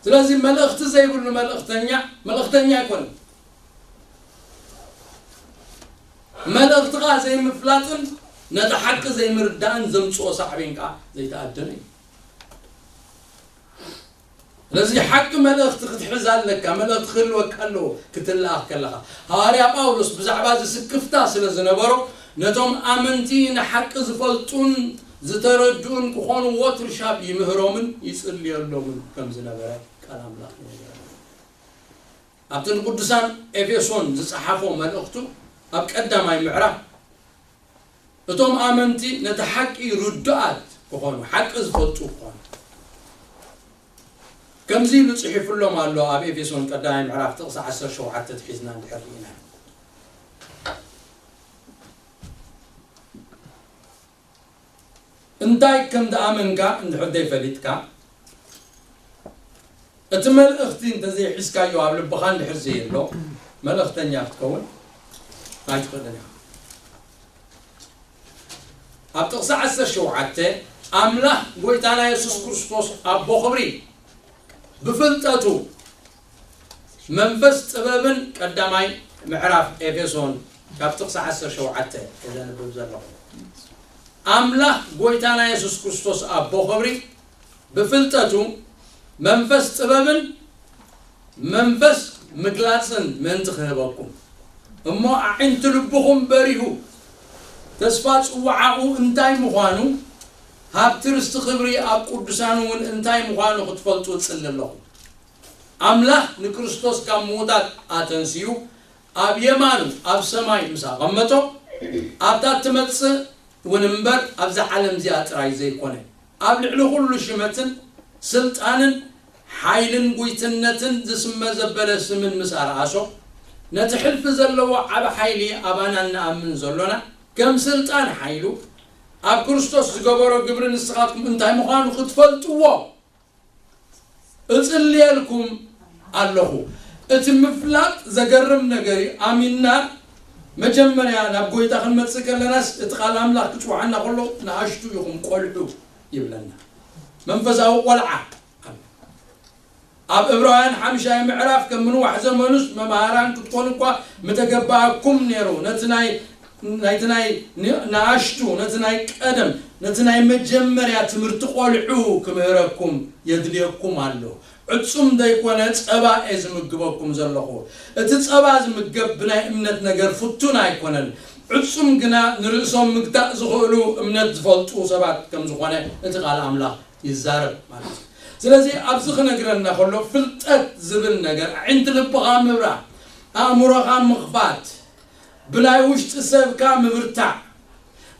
ስለዚ መልእኽቲ ዘይብሉ መልእኽተኛ፣ መልእኽተኛ ኣይኮነን። መልእኽትኻ ዘይምፍላጥን ነቲ ሓቂ ዘይምርዳእን ዘምጽኦ ሳዕቤን ከኣ ዘይተኣደነ እዩ። ስለዚ ሓቂ መልእኽቲ ክትሕዝ ኣለካ፣ መልእኽቲ ክህልወካ ኣለዎ፣ ክትለኣኽ ከለኻ። ሃዋርያ ጳውሎስ ብዛዕባ እዚ ስክፍታ ስለ ዝነበሮ፣ ነቶም ኣመንቲ ንሓቂ ዝፈልጡን ዝተረድኡን ክኾኑ ወትሩ ሻብ ይምህሮምን ይጽልየሎምን ከም ዝነበረ ቃል ኣምላኽ ይነግረና። ኣብቲ ንቅዱሳን ኤፌሶን ዝጸሓፎ መልእኽቱ ኣብ ቀዳማይ ምዕራፍ፣ እቶም ኣመንቲ ነቲ ሓቂ ርዱኣት ክኾኑ፣ ሓቂ ዝፈልጡ ክኾኑ፣ ከምዚ ኢሉ ጽሒፉሎም ኣሎ። ኣብ ኤፌሶን ቀዳማይ ምዕራፍ ጥቕሲ ዓሰርተ ሸውዓተ ትሒዝና እንድሕር ርኢና፣ እንታይ ከም ዝኣመንካ እንድሕር ዘይፈሊጥካ፣ እቲ መልእኽቲ እንተዘይሒዝካዮ፣ ኣብ ልብኻ እንድሕር ዘየሎ፣ መልእኽተኛ ክትከውን ኣይትኽእልን ኢኻ። ኣብ ጥቕሲ ዓሰርተ ሸውዓተ፣ ኣምላኽ ጎይታና የሱስ ክርስቶስ ኣቦ ኽብሪ ብፍልጠቱ መንፈስ ጥበብን፣ ቀዳማይ ምዕራፍ ኤፌሶን ካብ ጥቕሲ ዓሰርተ ሸውዓተ እየ ዘንብብ ዘለኹ። ኣምላኽ ጎይታና የሱስ ክርስቶስ ኣቦ ኽብሪ ብፍልጠቱ መንፈስ ጥበብን መንፈስ ምግላጽን ምእንቲ ክህበኩም፣ እሞ ኣዒንቲ ልብኹም በሪሁ፣ ተስፋ ጽዋዓኡ እንታይ ምዃኑ፣ ሃብቲ ርስቲ ክብሪ ኣብ ቅዱሳን እውን እንታይ ምዃኑ ክትፈልጡ እጽሊ ኣለኹ። ኣምላኽ ንክርስቶስ ካብ ምዉታት ኣተንስዩ፣ ኣብ የማኑ ኣብ ሰማይ ምስ ኣቐመጦ፣ ኣብታ እትመጽእ እውን እምበር፣ ኣብዛ ዓለም እዚኣ ጥራይ ዘይኮነ፣ ኣብ ልዕሊ ኩሉ ሽመትን ስልጣንን ሓይልን ጉይትነትን ዝስመ ዘበለ ስምን ምስ ኣርኣሶ፣ ነቲ ሕልፊ ዘለዎ ዓቢ ሓይሊ ኣባና እንኣምን ዘሎና፣ ከም ስልጣን ሓይሉ ኣብ ክርስቶስ ዝገበሮ ግብሪ ንስኻትኩም እንታይ ምዃኑ ክትፈልጥዎ እጽልየልኩም ኣለኹ። እቲ ምፍላጥ ዘገርም ነገር እዩ። ኣሚንና መጀመርያ ናብ ጎይታ ክንመጽእ ከለናስ፣ እቲ ቃል ኣምላኽ ክጽውዓና ከሎ፣ "ንኣሽቱ ኢኹም፣ ቆልዑ" ይብለና። መንፈሳዊ ቆልዓ። ኣብ ዕብራውያን ሓምሻይ ምዕራፍ፣ "ከም ምንዋሕ ዘመኑስ መምሃራን ክትኮኑ እኳ ምተገባኣኩም ነይሩ፣ ነቲ ናይ፣ ናይቲ ናይ ን-፣ ንኣሽቱ፣ ነቲ ናይ ቀደም፣ ነቲ ናይ መጀመርያ ትምህርቲ ቆልዑ ክምህረኩም የድልየኩም ኣሎ። ዕጹም ዘይኮነ ጸባ እየ ዝምግበኩም ዘለኹ። እቲ ጸባ ዝምገብ ብናይ እምነት ነገር ፍቱን ኣይኮነን። ዕጹም ግና ንርእሶም ምግታእ ዝኽእሉ እምነት ዝፈልጡ ሰባት ከም ዝኾነ እቲ ቃል ኣምላኽ ይዛረብ" ማለት እዩ። ስለዚ ኣብዚ ክነግረና ከሎ፣ ፍልጠት ዝብል ነገር፣ ኣዒንቲ ልብኻ ምብራህ፣ ኣእምሮኻ ምኽፋት፣ ብናይ ውሽጢ ሰብካ ምብርታዕ፣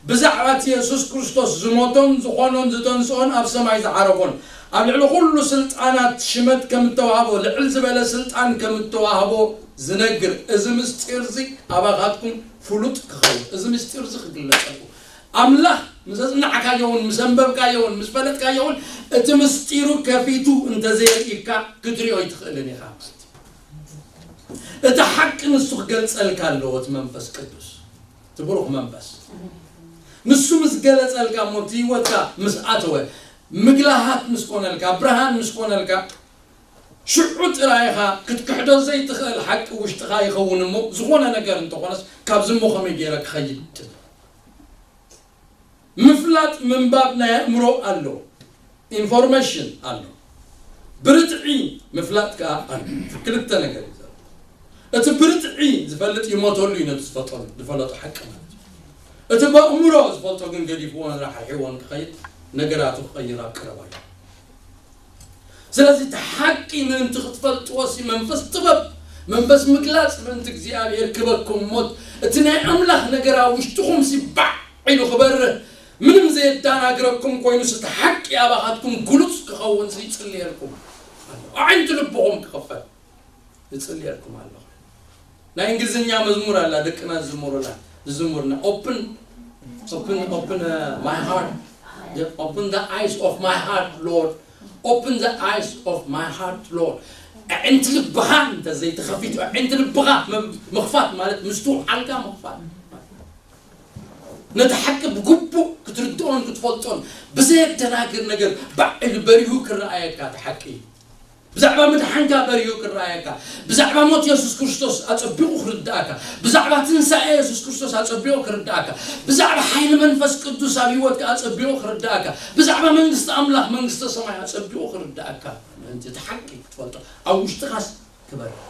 ብዛዕባ እቲ የሱስ ክርስቶስ ዝሞቶን ዝኾኖን ዝተንስኦን ኣብ ሰማይ ዝዓረጎን፣ ኣብ ልዕሊ ኩሉ ስልጣናት ሽመት ከም እተዋህቦ፣ ልዕል ዝበለ ስልጣን ከም እተዋህቦ ዝነግር፣ እዚ ምስጢር እዚ ኣባኻትኩም ፍሉጥ ክኸውን፣ እዚ ምስጢር እዚ ክግለጸልኩም፣ ኣምላኽ ምስ ኣጽናዕካዮውን ምስ ኣንበብካዮውን ምስ ፈለጥካዮውን፣ እቲ ምስጢሩ ከፊቱ እንተዘየርእይካ ክትሪኦ ኣይትኽእልን ኢኻ ማለት እዩ። እቲ ሓቂ ንሱ ክገልጸልካ ኣለዎ፣ እቲ መንፈስ ቅዱስ፣ እቲ ብሩኽ መንፈስ። ንሱ ምስ ገለጸልካ እሞ፣ እቲ ህይወትካ ምስ ኣተወ፣ ምግላሃት ምስ ኮነልካ፣ ብርሃን ምስ ኮነልካ፣ ሽዑ ጥራይ ኢኻ ክትክሕዶ ዘይትኽእል ሓቂ ውሽጥኻ ይኸውን እሞ፣ ዝኾነ ነገር እንተኾነስ፣ ካብዚ እሞ ከመይ ገይረ ክኸይድ? ምፍላጥ ምንባብ ናይ ኣእምሮ ኣሎ፣ ኢንፎርሜሽን ኣሎ፣ ብርትዒ ምፍላጥ ከኣ ኣሎ። ክልተ ነገር እዩ ዘሎ። እቲ ብርትዒ ዝፈልጥ ይሞተሉ እዩ፣ ነቲ ዝፈጠሉ፣ ዝፈለጦ ሓቂ ማለት እዩ። እቲ በእምሮ ዝፈልጦ ግን ገዲፍዎን ራሕሪሕዎን ክኸይድ፣ ነገራቱ ክቐይር ኣብ ቀረባ እዩ። ስለዚ እቲ ሓቂ ምእንቲ ክትፈልጥዎ ሲ መንፈስ ጥበብ፣ መንፈስ ምግላጽ ምእንቲ እግዚኣብሔር ክበኩም እሞ፣ እቲ ናይ ኣምላኽ ነገር ኣብ ውሽጥኹም ሲ ባዕ ኢሉ ክበርህ፣ ምንም ዘየዳናግረኩም ኮይኑ ሲ እቲ ሓቂ ኣባኻትኩም ግሉጽ ክኸውን ሲ ይጽልየልኩም ኣለኹ። ኣዒንቲ ልብኹም ክኸፈት ይጽልየልኩም ኣለኹ። ናይ እንግሊዝኛ መዝሙር ኣላ፣ ደቅና ዝዝምሩላ፣ ዝዝምሩና፣ "Open, open, open, uh, my heart. Yeah, open the eyes of my heart, Lord. Open the eyes of my heart, Lord." ኣዒንቲ ልብኻ እንተ ዘይተኸፊቱ፣ ኣዒንቲ ልብኻ ም-፣ ምኽፋት ማለት ምስትውዓልካ ምኽፋት። ነቲ ሓቂ ብግቡእ ክትርድኦን ክትፈልጦን ብዘየደናግር ነገር ባዕ ኢሉ በሪሁ ክረኣየካ እቲ ሓቂ እዩ። ብዛዕባ ምድሓንካ በሪሁ ክረኣየካ፣ ብዛዕባ ሞት የሱስ ክርስቶስ ኣጸቢቑ ክርድኣካ፣ ብዛዕባ ትንሳኤ የሱስ ክርስቶስ ኣጸቢቑ ክርድኣካ፣ ብዛዕባ ሓይሊ መንፈስ ቅዱስ ኣብ ህይወትካ ኣጸቢቑ ክርድኣካ፣ ብዛዕባ መንግስቲ ኣምላኽ መንግስተ ሰማይ ኣጸቢቑ ክርድኣካ ምእንቲ እቲ ሓቂ ክትፈልጦ ኣብ ውሽጥኻስ ክበርህ።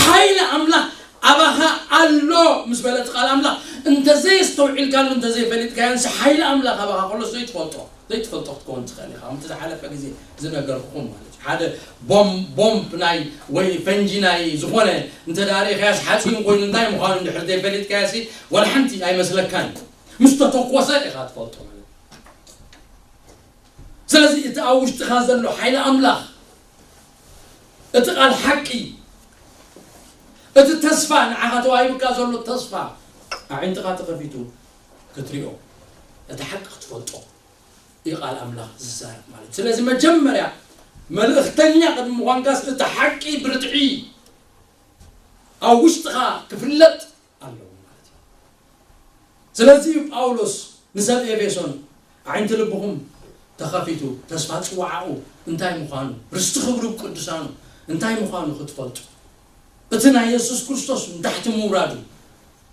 ሓይሊ ኣምላኽ ኣባኻ ኣሎ ምስ በለ እቲ ቃል ኣምላኽ፣ እንተዘየስተውዒልካሉ እንተዘይፈሊጥካዮ ንስ ሓይሊ ኣምላኽ ኣባኻ ከሎ ዘይትፈልጦ ዘይትፈልጦ ክትከውን ትኽእል ኢኻ። ከምቲ ዝሓለፈ ግዜ ዝነገርኩኹም ማለት እዩ። ሓደ ቦም ቦምብ ናይ ወይ ፈንጂ ናይ ዝኾነ እንተ ደኣ ርኢኻያስ ሓፂን ኮይኑ እንታይ ምዃኑ እንድሕር ዘይፈሊጥካያሲ ዋላ ሓንቲ ኣይመስለካን እዩ። ምስ ተተኮሰ ኢኻ ትፈልጦ ማለት እዩ። ስለዚ እቲ ኣብ ውሽጥኻ ዘሎ ሓይሊ ኣምላኽ፣ እቲ ቃል ሓቂ፣ እቲ ተስፋ ንዓኻ ተዋሂቡካ ዘሎ ተስፋ ኣዒንትኻ ተኸፊቱ ክትሪኦ፣ እቲ ሓቂ ክትፈልጦ እዩ ቃል ኣምላኽ ዝዛረብ ማለት እዩ። ስለዚ መጀመርያ መልእኽተኛ ቅድሚ ምዃንካስ እቲ ሓቂ ብርትዒ ኣብ ውሽጥኻ ክፍለጥ ኣለዎ ማለት እዩ። ስለዚ እዩ ጳውሎስ ንሰብ ኤፌሶን ኣዒንቲ ልብኹም ተኸፊቱ ተስፋ ጽዋዓኡ እንታይ ምዃኑ፣ ርስቲ ክብሩ ቅዱሳኑ እንታይ ምዃኑ ክትፈልጡ፣ እቲ ናይ የሱስ ክርስቶስ ንታሕቲ ምውራዱ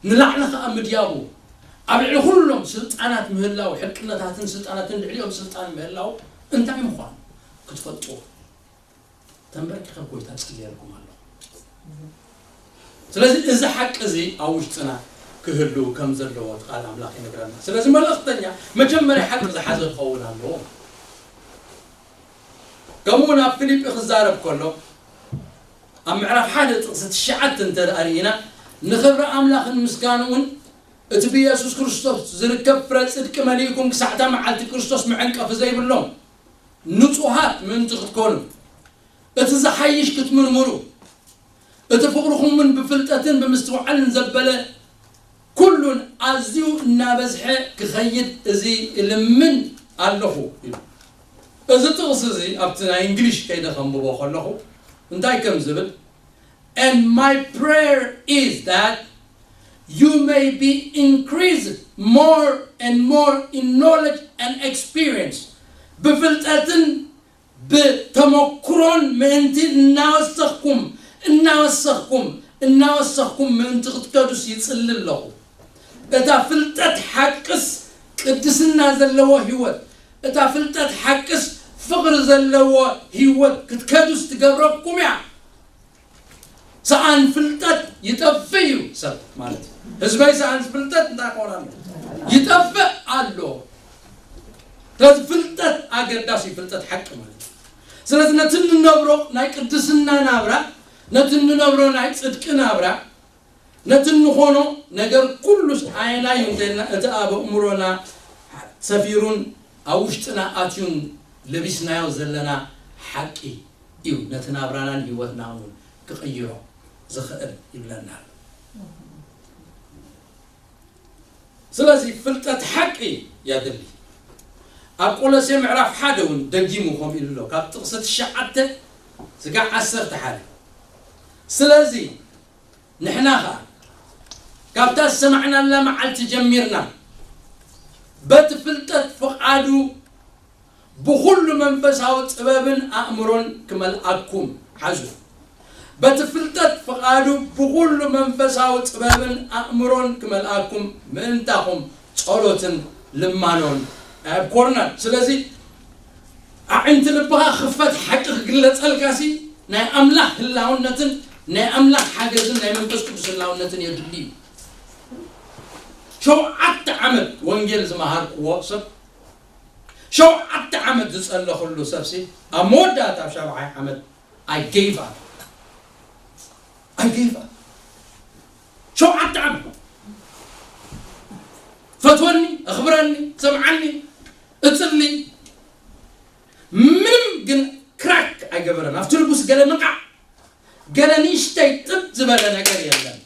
ንላዕሊ ኸኣ ምድያቡ ኣብ ልዕሊ ኩሎም ስልጣናት ምህላው፣ ሕልቅነታትን ስልጣናትን ልዕሊኦም ስልጣን ምህላው እንታይ ምዃኑ ክትፈልጡ ተንበርኪኸ ጎይታ ጽልየልኩም ኣለኹ። ስለዚ እዚ ሓቂ እዚ ኣብ ውሽጥና ክህሉ ከም ዘለዎ እቲ ቃል ኣምላኽ ይነግረና። ስለዚ መልእኽተኛ መጀመርያ ሓቂ ዝሓዘ ክኸውን ኣለዎ። ከምኡ እውን ኣብ ፊልጲ ክዛረብ ከሎ ኣብ ምዕራፍ ሓደ ጥቕሲ ትሽዓተ እንተ ደኣ ርኢና ንኽብሪ ኣምላኽን ምስጋንኡን እቲ ብየሱስ ክርስቶስ ዝርከብ ፍረ ጽድቂ መሊእኩም ክሳዕታ መዓልቲ ክርስቶስ መዐንቀፊ ዘይብሎም ንጹሃት ምእንቲ ክትኮኑ እቲ ዝሓይሽ ክትምርምሩ እቲ ፍቕርኹምን ብፍልጠትን ብምስትውዓልን ዘበለ ኩሉን ኣዝዩ እናበዝሐ ክኸይድ እዚ እልምን ኣለኹ ኢሉ። እዚ ጥቕሲ እዚ ኣብቲ ናይ እንግሊሽ ከይደ ከንብቦ ከለኹ እንታይ ከም ዝብል and my prayer is that you may be increased more and more in knowledge and experience ብፍልጠትን ብተመክሮን ምእንቲ እናወሰኽኩም እናወሰኽኩም እናወሰኽኩም ምእንቲ ክትከዱስ ይጽሊ ኣለኹ። እታ ፍልጠት ሓቅስ ቅድስና ዘለዎ ህይወት፣ እታ ፍልጠት ሓቅስ ፍቕሪ ዘለዎ ህይወት ክትከዱስ ትገብረኩም እያ። ሰኣን ፍልጠት ይጠፍእ እዩ ሰብ ማለት እዩ። ህዝበይ ሰኣን ፍልጠት እንታይ ክኾን ኣሎ? ይጠፍእ ኣሎ። ስለዚ ፍልጠት ኣገዳሲ፣ ፍልጠት ሓቂ ማለት እዩ። ስለዚ ነቲ እንነብሮ ናይ ቅድስና ናብራ፣ ነቲ እንነብሮ ናይ ጽድቂ ናብራ፣ ነቲ እንኾኖ ነገር ኩሉስ ኣየናይ እዩ እንተልና እቲ ኣብ ኣእምሮና ሰፊሩን ኣብ ውሽጥና ኣትዩን ለቢስናዮ ዘለና ሓቂ እዩ ነቲ ናብራናን ህይወትናን እውን ክቕይሮ ዝኽእል ይብለና ኣሎ። ስለዚ ፍልጠት ሓቂ የድሊ። ኣብ ቆሎሴ ምዕራፍ ሓደ እውን ደጊሙ ከምኡ ኢሉ ኣሎ። ካብ ጥቕሲ ትሽዓተ ስጋዕ ዓሰርተ ሓደ። ስለዚ ንሕና ኸኣ ካብታ ዝሰማዕናላ መዓልቲ ጀሚርና በቲ ፍልጠት ፍቓዱ ብኹሉ መንፈሳዊ ጥበብን ኣእምሮን ክመልኣኩም ሓዙ። በቲ ፍልጠት ፍቓዱ ብኹሉ መንፈሳዊ ጥበብን ኣእምሮን ክመልኣኩም ምእንታኹም ጸሎትን ልማኖን ኣብ ኮርናት። ስለዚ ኣዒንቲ ልብኻ ክፈት፣ ሓቂ ክግለጸልካሲ ናይ ኣምላኽ ህላውነትን ናይ ኣምላኽ ሓገዝን ናይ መንፈስ ቅዱስ ህላውነትን የድሊ እዩ። ሸውዓተ ዓመት ወንጌል ዝመሃርክዎ ሰብ፣ ሸውዓተ ዓመት ዝጸለኹሉ ሰብሲ ኣብ መወዳእታ ኣብ ሻብዓይ ዓመት I gave up. I gave up. ሸውዓተ ዓመት ፈትወኒ፣ ኣኽብረኒ፣ ሰምዓኒ፣ እጽሊ፣ ምንም ግን ክራክ ኣይገበረን። ኣብቲ ልቡስ ገለ ንቓዕ፣ ገለ ንእሽተይ ጥብ ዝበለ ነገር የለን።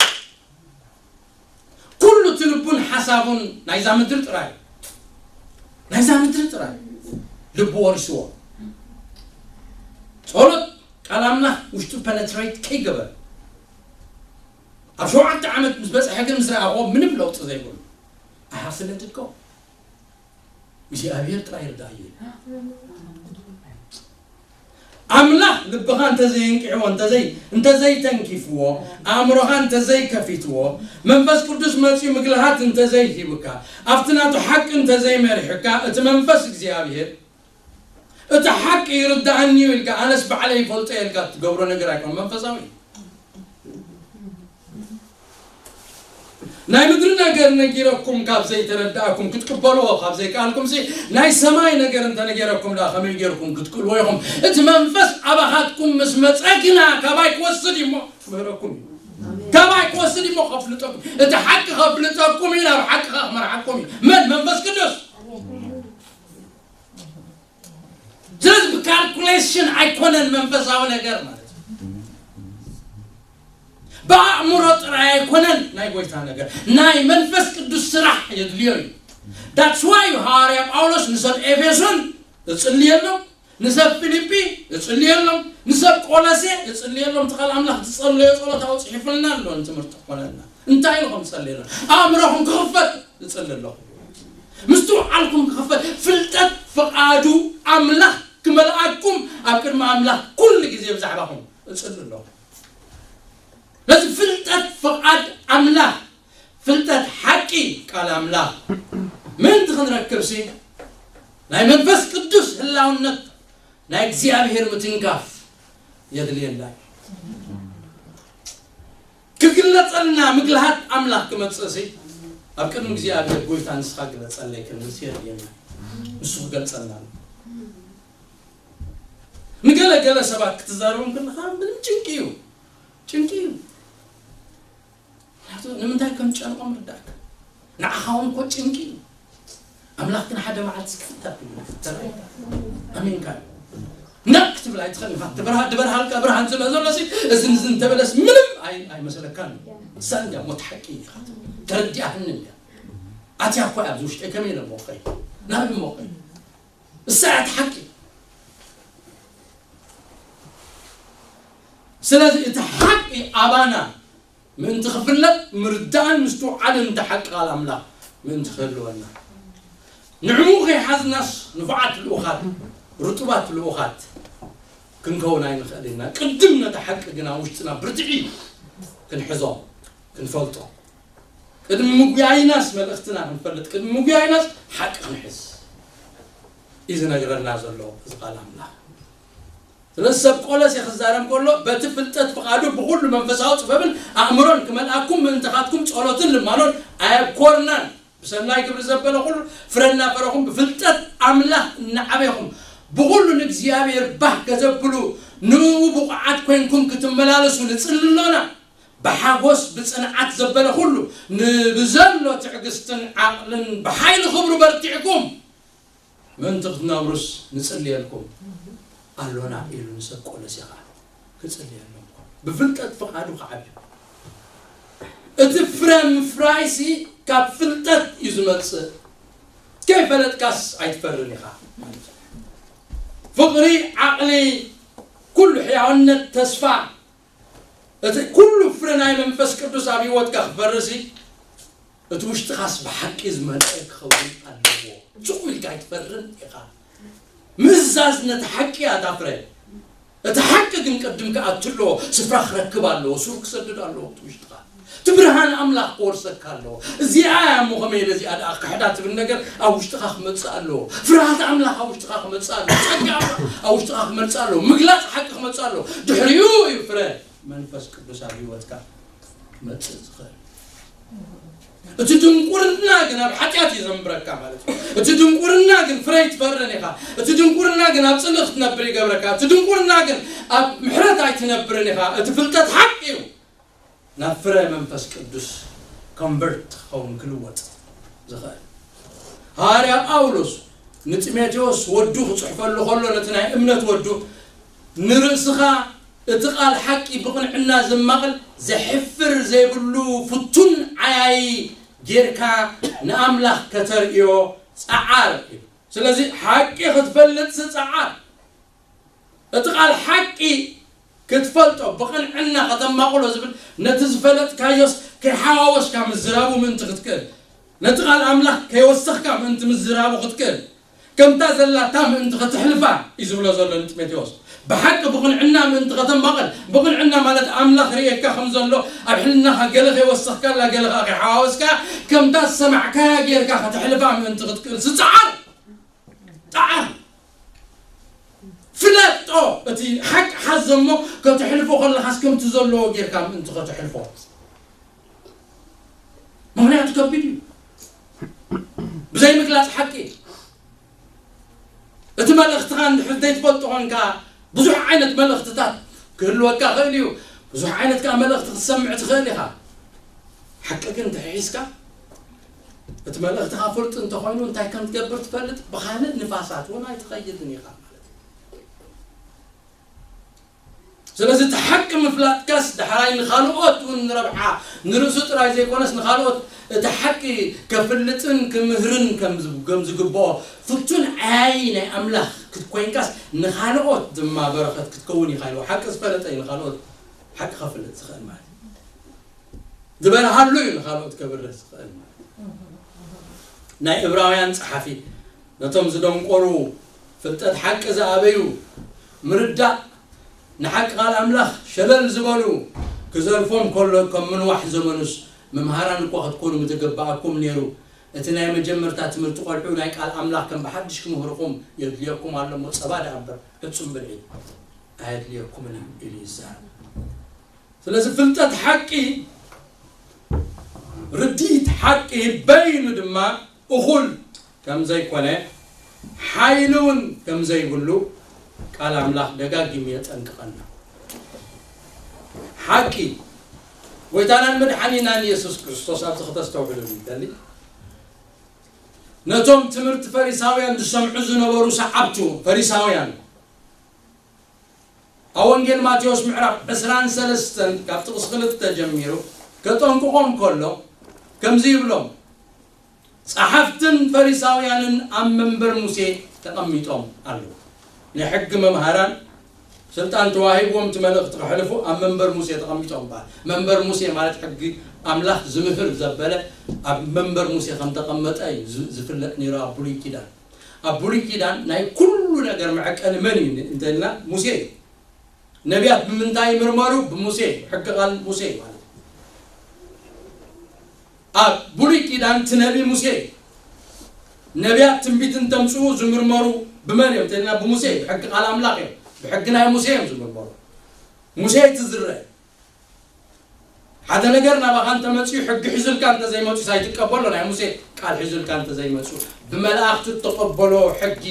ኩሉ እቲ ልቡን ሓሳቡን ናይዛ ምድሪ ጥራይ፣ ናይዛ ምድሪ ጥራይ ልቡ ወሪስዎ። ጸሎት ቃል ኣምላኽ ውሽጡ ፐነትሬት ከይገበረ ኣብ ሸውዓተ ዓመት ምስ በጽሐ ግን ምስ ረኣኽዎ ምንም ለውጢ ዘይብሉ። I have to let it go። እግዚኣብሔር ጥራይ ይርዳእ እዩ። ኣምላኽ ልብኻ እንተዘይንቅሕዎ፣ እንተዘይ-፣ እንተዘይተንኪፍዎ፣ ኣእምሮኻ እንተዘይከፊትዎ፣ መንፈስ ቅዱስ መጺኡ ምግልሃት እንተዘይሂብካ፣ ኣብቲ ናቱ ሓቂ እንተዘይመሪሕካ፣ እቲ መንፈስ እግዚኣብሔር፣ እቲ ሓቂ ይርድኣኒ እዩ ኢልካ፣ ኣነስ ባዕለይ ይፈልጦ ኢልካ እትገብሮ ነገር ኣይኮን መንፈሳዊ። ናይ ምድሪ ነገር ነጊረኩም ካብ ዘይተረዳእኩም ክትቅበልዎ ካብ ዘይከኣልኩም ሲ፣ ናይ ሰማይ ነገር እንተነገረኩም ደኣ ከመይ ጌርኩም ክትክእልዎ ኢኹም? እቲ መንፈስ ኣባኻትኩም ምስ መጸ ግና ካባይ ክወስድ እሞ ክምህረኩም እዩ። ካባይ ክወስድ እሞ ከፍልጠኩም። እቲ ሓቂ ከፍልጠኩም እዩ፣ ናብ ሓቂ ከመርሓኩም እዩ። መን? መንፈስ ቅዱስ። ስለዚ ብካልኩሌሽን ኣይኮነን መንፈሳዊ ነገር ማለት እዩ። ብኣእምሮ ጥራይ ኣይኮነን ናይ ጎይታ ነገር፣ ናይ መንፈስ ቅዱስ ስራሕ የድልዮ እዩ። That's why ሃዋርያ ጳውሎስ ንሰብ ኤፌሶን እጽልየሎም፣ ንሰብ ፊልጲ እጽልየሎም፣ ንሰብ ቆሎሴ እጽልየሎም። እቲ ቃል ኣምላኽ ዝጸለዮ ጸሎት ኣብኡ ጽሒፉልና ኣሎ፣ ንትምህርቲ ክኾነልና። እንታይ ኢሉ ከም ዝጸለየሎም? ኣእምሮኹም ክኽፈት እጽሊ ኣለኹ። ምስትውዓልኩም ክኽፈት፣ ፍልጠት ፍቓዱ ኣምላኽ ክመልኣኩም ኣብ ቅድሚ ኣምላኽ ኩሉ ግዜ ብዛዕባኹም እጽሊ ኣለኹ። ነዚ ፍልጠት ፍቓድ ኣምላኽ፣ ፍልጠት ሓቂ ቃል ኣምላኽ ምእንቲ ክንረክብሲ፣ ናይ መንፈስ ቅዱስ ህላውነት፣ ናይ እግዚኣብሔር ምትንካፍ የድልየና እዩ። ክግለጸልና ምግልሃት ኣምላኽ ክመጽእሲ፣ ኣብ ቅድሚ እግዚኣብሔር ጎይታ ንስኻ ግለጸለይ ክንብልሲ የድልየና። ንሱ ክገልጸልና ኣሎ። ንገለ ገለ ሰባት ክትዛረቦም ከለኻ ምንም ጭንቂ እዩ። ጭንቂ እዩ። ምኽንያቱ ንምንታይ ከም ጨንቆም ርዳእካ። ንዓኻ እውን እኮ ጭንቂ እዩ። ኣምላኽ ግን ሓደ መዓልቲ ክፍታ ክብል ተራእየካ። ኣሜንካ እዩ። ነቕ ክትብል ኣይትኽእል ኢኻ። ትበርሃ-፣ ትበርሃልካ ብርሃን ስለ ዘሎ ሲ፣ እዝን እዝን እንተበለስ ምንም ኣይ-፣ ኣይመስለካን እዩ። እሳ እንድያ ሞት ሓቂ ኢኻ። ተረዲኣትኒ እንድያ። ኣትያ እኮ እያ ኣብዚ ውሽጠይ ከመይ ኢለ እሞ ኸይድ? ናበይ እሞ ኸይድ? እሳ እያ እቲ ሓቂ። ስለዚ እቲ ሓቂ ኣባና ምእንቲ ክፍለጥ ምርዳእን ምስትውዓልን እቲ ሓቂ ቃል ኣምላኽ ምእንቲ ክህልወና። ንዕኡ ከይሓዝናስ ንፉዓት ልኡኻት፣ ርጡባት ልኡኻት ክንከውን ኣይንኽእል ኢና። ቅድም ነቲ ሓቂ ግና ውሽጥና ብርትዒ ክንሕዞ፣ ክንፈልጦ። ቅድሚ ምጉያይናስ መልእኽትና ክንፈልጥ፣ ቅድሚ ምጉያይናስ ሓቂ ክንሕዝ እዩ ዝነግረና ዘሎ እዚ ቃል ኣምላኽ። ስለዚ ሰብ ቆሎሴ ክዛረብ ከሎ፣ በቲ ፍልጠት ፍቓዱ ብኹሉ መንፈሳዊ ጥበብን ኣእምሮን ክመልኣኩም ምእንታኻትኩም ጸሎትን ልማኖን ኣየብኮርናን። ብሰናይ ግብሪ ዘበለ ኩሉ ፍረ እናፈረኹም ብፍልጠት ኣምላኽ እናዓበኹም ብኹሉ ንእግዚኣብሔር ባህ ከተብሉ ንእኡ ብቑዓት ኮይንኩም ክትመላለሱ ንጽሊ ኣሎና። ብሓጎስ ብጽንዓት ዘበለ ኩሉ ንብዘሎ ትዕግስትን ዓቕልን ብሓይሊ ክብሩ በርቲዕኩም ምእንቲ ክትነብሩስ ንጽልየልኩም ኣሎና ኢሉ ንሰብ ቆሎሴ ኸኣ ክጽልየሎም ብፍልጠት ፍቓዱ ክዓብዩ። እቲ ፍረ ምፍራይሲ ካብ ፍልጠት እዩ ዝመጽእ። ከይፈለጥካስ ኣይትፈርን ኢኻ ማለት እዩ። ፍቕሪ፣ ዓቕሊ፣ ኩሉ ሕያውነት፣ ተስፋ፣ እቲ ኩሉ ፍረ ናይ መንፈስ ቅዱስ ኣብ ህይወትካ ክፈርሲ፣ እቲ ውሽጥኻስ ብሓቂ ዝመልአ ክኸውን ኣለዎ። ሱቕ ኢልካ ኣይትፈርን ኢኻ። ምእዛዝ ነቲ ሓቂ እያ እታ ፍረ። እቲ ሓቂ ግን ቅድም ክኣቱ ኣለዎ፣ ስፍራ ክረክብ ኣለዎ፣ ሱር ክሰድድ ኣለዎ። እቲ ውሽጥኻ፣ እቲ ብርሃን ኣምላኽ ክወርሰካ ኣለዎ። እዚኣ እያ እሞ ከመይ ኢለ እዚኣ ደኣ ክሕዳ ትብል ነገር ኣብ ውሽጥኻ ክመጽእ ኣለዎ። ፍርሃት ኣምላኽ ኣብ ውሽጥኻ ክመጽእ ኣለዎ። ጸጋ ኣምላኽ ኣብ ውሽጥኻ ክመጽእ ኣለዎ። ምግላጽ ሓቂ ክመጽእ ኣለዎ። ድሕሪኡ እዩ ፍረ መንፈስ ቅዱስ ኣብ ህይወትካ ክመጽእ ዝኽእል። እቲ ድንቁርና ግን ኣብ ሓጢኣት እዩ ዘንብረካ ማለት እዩ። እቲ ድንቁርና ግን ፍረ ኣይትፈርን ኢኻ። እቲ ድንቁርና ግን ኣብ ጽልኢ ክትነብር ይገብረካ። እቲ ድንቁርና ግን ኣብ ምሕረት ኣይትነብርን ኢኻ። እቲ ፍልጠት ሓቂ እዩ። ናብ ፍረ መንፈስ ቅዱስ ኮንቨርት ክኸውን ክልወጥ ዝኽእል። ሃዋርያ ጳውሎስ ንጢሞቴዎስ ወዱ ክጽሕፈሉ ከሎ ነቲ ናይ እምነት ወዱ ንርእስኻ እቲ ቃል ሓቂ ብቕንዕና ዘማቕል ዘሕፍር ዘይብሉ ፍቱን ዓያዪ ጌርካ ንኣምላኽ ከተርእዮ ጸዓር እዩ። ስለዚ ሓቂ ክትፈልጥሲ ጸዓር። እቲ ቃል ሓቂ ክትፈልጦ ብቕንዕና ከተማቕሎ ዝብል ነቲ ዝፈለጥካዮስ ከይሓዋወስካ ምዝራቡ ምእንቲ ክትክእል፣ ነቲ ቃል ኣምላኽ ከይወሰኽካ ምእንቲ ምዝራቡ ክትክእል፣ ከምታ ዘላታ ምእንቲ ከተሕልፋ እዩ ዝብሎ ዘሎ ንጢሞቴዎስ። ብሓቂ ብቕንዕና ምእንቲ ከተማቐል፣ ብቕንዕና ማለት ኣምላኽ ርእየካ ከም ዘሎ፣ ኣብ ሕልናኻ ገለ ከይወሰኽካላ፣ ገለ ኸኣ ከይሓዋወስካ፣ ከምታ ዝሰማዕካያ ጌርካ ከተሕልፋ ምእንቲ ክትክእል ስጽዓር። ጣዕር። ፍለጦ። እቲ ሓቂ ሓዞ እሞ ከተሕልፎ ከለኻስ ከምቲ ዘለዎ ጌርካ ምእንቲ ከተሕልፎ። ምኽንያቱ ከቢድ እዩ። ብዘይ ምግላጽ ሓቂ። እቲ መልእኽትኻ እንድሕር ዘይትፈልጦ ኾንካ፣ ብዙሕ ዓይነት መልእኽትታት ክህልወካ ይኽእል እዩ። ብዙሕ ዓይነት ከኣ መልእኽቲ ክትሰምዕ ትኽእል ኢኻ። ሓቂ ግን እንተሒዝካ፣ እቲ መልእኽትኻ ፍሉጥ እንተኾይኑ እንታይ ከም ትገብር ትፈልጥ፣ ብኻልእ ንፋሳት እውን ኣይትኸይድን ኢኻ ማለት እዩ። ስለዚ እቲ ሓቂ ምፍላጥካስ ዳሕራይ ንኻልኦት እውን ንረብሓ፣ ንርእሱ ጥራይ ዘይኮነስ ንኻልኦት እቲ ሓቂ ከፍልጥን ክምህርን ከም ዝ-፣ ከም ዝግብኦ ፍቱን ዓያዪ ናይ ኣምላኽ ክትኮይንካስ ንኻልኦት ድማ በረኸት ክትከውን ኢኻ ኢልዎ። ሓቂ ዝፈለጠ እዩ ንኻልኦት ሓቂ ከፍልጥ ዝኽእል ማለት እዩ። ዝበርሃሉ እዩ ንኻልኦት ከብርህ ዝኽእል ማለት እዩ። ናይ ዕብራውያን ጸሓፊ ነቶም ዝደንቆሩ፣ ፍልጠት ሓቂ ዝኣበዩ፣ ምርዳእ ንሓቂ ቃል ኣምላኽ ሸለል ዝበሉ ክዘልፎም ከሎ ከም ምንዋሕ ዘመኑስ መምሃራን እኳ ክትኮኑ ምተገባኣኩም ነይሩ። እቲ ናይ መጀመርታ ትምህርቲ ቆልዑ ናይ ቃል ኣምላኽ ከም ብሓድሽ ክምህርኹም የድልየኩም ኣሎ እሞ ጸባ ደኣ እምበር ሕጹም ብልዒ ኣየድልየኩምን እዩ ኢሉ ይዛረብ። ስለዚ ፍልጠት ሓቂ፣ ርድኢት ሓቂ በይኑ ድማ እኹል ከም ዘይኮነ፣ ሓይሊ እውን ከም ዘይብሉ ቃል ኣምላኽ ደጋጊሙ የጠንቅቐና። ሓቂ፣ ጎይታናን መድሓኒናን የሱስ ክርስቶስ ኣብዚ ክተስተውዕሉ ይደሊ። ነቶም ትምህርቲ ፈሪሳውያን ዝሰምዑ ዝነበሩ ሰዓብቱ ፈሪሳውያን፣ ኣብ ወንጌል ማቴዎስ ምዕራፍ ዕስራን ሰለስተን ካብ ጥቕሲ ክልተ ጀሚሩ ከጠንቅቖም ከሎ ከምዚ ይብሎም፣ "ጸሓፍትን ፈሪሳውያንን ኣብ መንበር ሙሴ ተቐሚጦም ኣለዉ።" ናይ ሕጊ መምሃራን ስልጣን ተዋሂብዎም እቲ መልእኽቲ ከሕልፉ ኣብ መንበር ሙሴ ተቐሚጦም ይበሃል። መንበር ሙሴ ማለት ሕጊ ኣምላኽ ዝምህር ዘበለ ኣብ መንበር ሙሴ ከም ተቐመጠ እዩ ዝ-፣ ዝፍለጥ ነይሩ ኣብ ብሉይ ኪዳን። ኣብ ብሉይ ኪዳን ናይ ኩሉ ነገር መዐቀኒ መን እዩ እንተልና ሙሴ እዩ። ነቢያት ብምንታይ ይምርመሩ? ብሙሴ፣ ሕጊ ቃል ሙሴ ማለት እዩ። ኣብ ብሉይ ኪዳን እቲ ነቢ ሙሴ እዩ። ነቢያት ትንቢት እንተምፅኡ ዝምርመሩ ብመን እዮም እንተልና ብሙሴ እዩ። ብሕጊ ቃል ኣምላኽ እዮም። ብሕጊ ናይ ሙሴ እዮም ዝምርመሩ። ሙሴ እቲ ዝረአ ሓደ ነገር ናባኻ እንተመፅኡ ሕጊ ሒዙልካ እንተዘይመፁ ኣይትቀበሎ። ናይ ሙሴ ቃል ሒዙልካ እንተዘይመፁ ብመላእኽቲ እተቐበሎ ሕጊ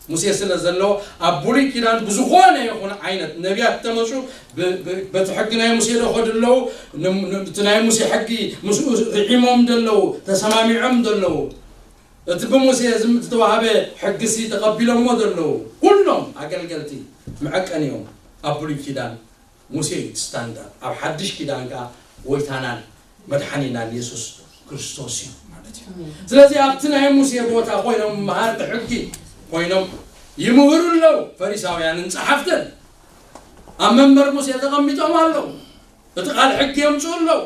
ሙሴ ስለ ዘሎ ኣብ ብሉይ ኪዳን ብዝኾነ ይኹን ዓይነት ነቢያት ተመፁ ብ-፣ ብ-፣ በቲ ሕጊ ናይ ሙሴ ዶ ኸዱ ኣለዉ? ን-፣ ን-፣ እቲ ናይ ሙሴ ሕጊ ምስኡ ርዒሞም ዶ ኣለዉ? ተሰማሚዖም ዶ ኣለዉ? እቲ ብሙሴ ዝም-፣ ዝተዋህበ ሕጊሲ ተቐቢሎሞ ዶ ኣለዉ? ኩሎም ኣገልገልቲ መዐቀኒ እዮም ኣብ ብሉይ ኪዳን። ሙሴ እዩ ስታንዳርድ፣ ኣብ ሓድሽ ኪዳን ከኣ ጎይታናን መድሓኒናን የሱስ ክርስቶስ እዩ ማለት እዩ። ስለዚ ኣብቲ ናይ ሙሴ ቦታ ኮይኖም መሃርቲ ሕጊ ኮይኖም ይምህሩ ኣለዉ ፈሪሳውያንን ጸሓፍትን። ኣብ መንበር ሙሴ ተቐሚጦም ኣለዉ። እቲ ቃል ሕጊ የምጽኡ ኣለዉ።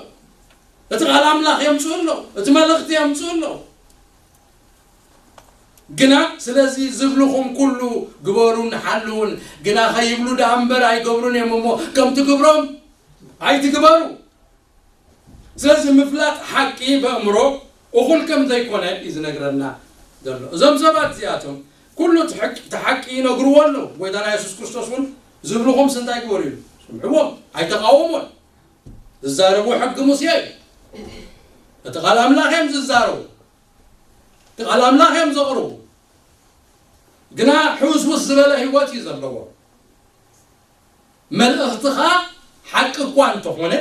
እቲ ቃል ኣምላኽ የምጽኡ ኣለዉ። እቲ መልእኽቲ የምጽኡ ኣለዉ። ግና ስለዚ ዝብልኹም ኩሉ ግበሩን ሓልዉን፣ ግና ኸይብሉ ደኣ እምበር ኣይገብሩን እዮም እሞ፣ ከምቲ ግብሮም ኣይትግበሩ። ስለዚ ምፍላጥ ሓቂ በእምሮ እኹል ከም ዘይኮነ እዩ ዝነግረና ዘሎ። እዞም ሰባት እዚኣቶም ኩሉ እቲ ሕቅ-፣ እቲ ሓቂ ይነግርዎ ኣለዉ። ጎይታና የሱስ ክርስቶስ እውን ዝብልኹምስ እንታይ ግበሩ ኢሉ። ስምዕዎም፣ ኣይተቓወሞን። ዝዛረቡ ሕጊ ሙሴ እዩ። እቲ ቃል ኣምላኽ እዮም ዝዛረቡ። እቲ ቃል ኣምላኽ እዮም ዘቕርቡ። ግና ሕውስውስ ዝበለ ህይወት እዩ ዘለዎ። መልእኽትኻ ሓቂ እኳ እንተኾነ፣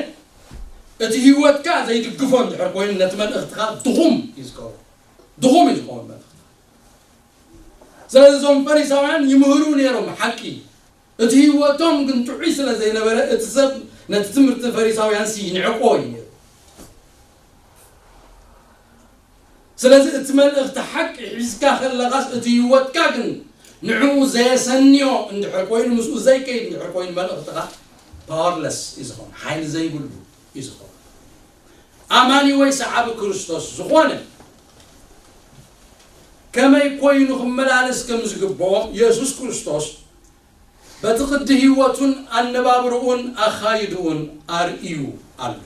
እቲ ህይወትካ ዘይድግፎ እንድሕር ኮይኑ፣ ነቲ መልእኽትኻ ድኹም እዩ ዝገብሮ። ድኹም እዩ ዝኸውን መልእኽትኻ። ስለዚ እዞም ፈሪሳውያን ይምህሩ ነይሮም ሓቂ። እቲ ህይወቶም ግን ጥዑይ ስለ ዘይነበረ፣ እቲ ሰብ ነቲ ትምህርቲ ፈሪሳውያንሲ ይንዕቆ እዩ ነይሩ። ስለዚ እቲ መልእኽቲ ሓቂ ሒዝካ ከለኻስ፣ እቲ ህይወትካ ግን ንዕኡ ዘየሰንዮ እንድሕር ኮይኑ፣ ምስኡ ዘይከይድ እንድሕር ኮይኑ፣ መልእኽትኻ ፓወርለስ እዩ ዝኸውን፣ ሓይሊ ዘይብሉ እዩ ዝኸውን። ኣማኒ ወይ ሰዓቢ ክርስቶስ ዝኾነ ከመይ ኮይኑ ክመላለስ ከም ዝግብኦ የሱስ ክርስቶስ በቲ ቅዲ ህይወቱን ኣነባብርኡን ኣኻይድኡን ኣርእዩ ኣሎ።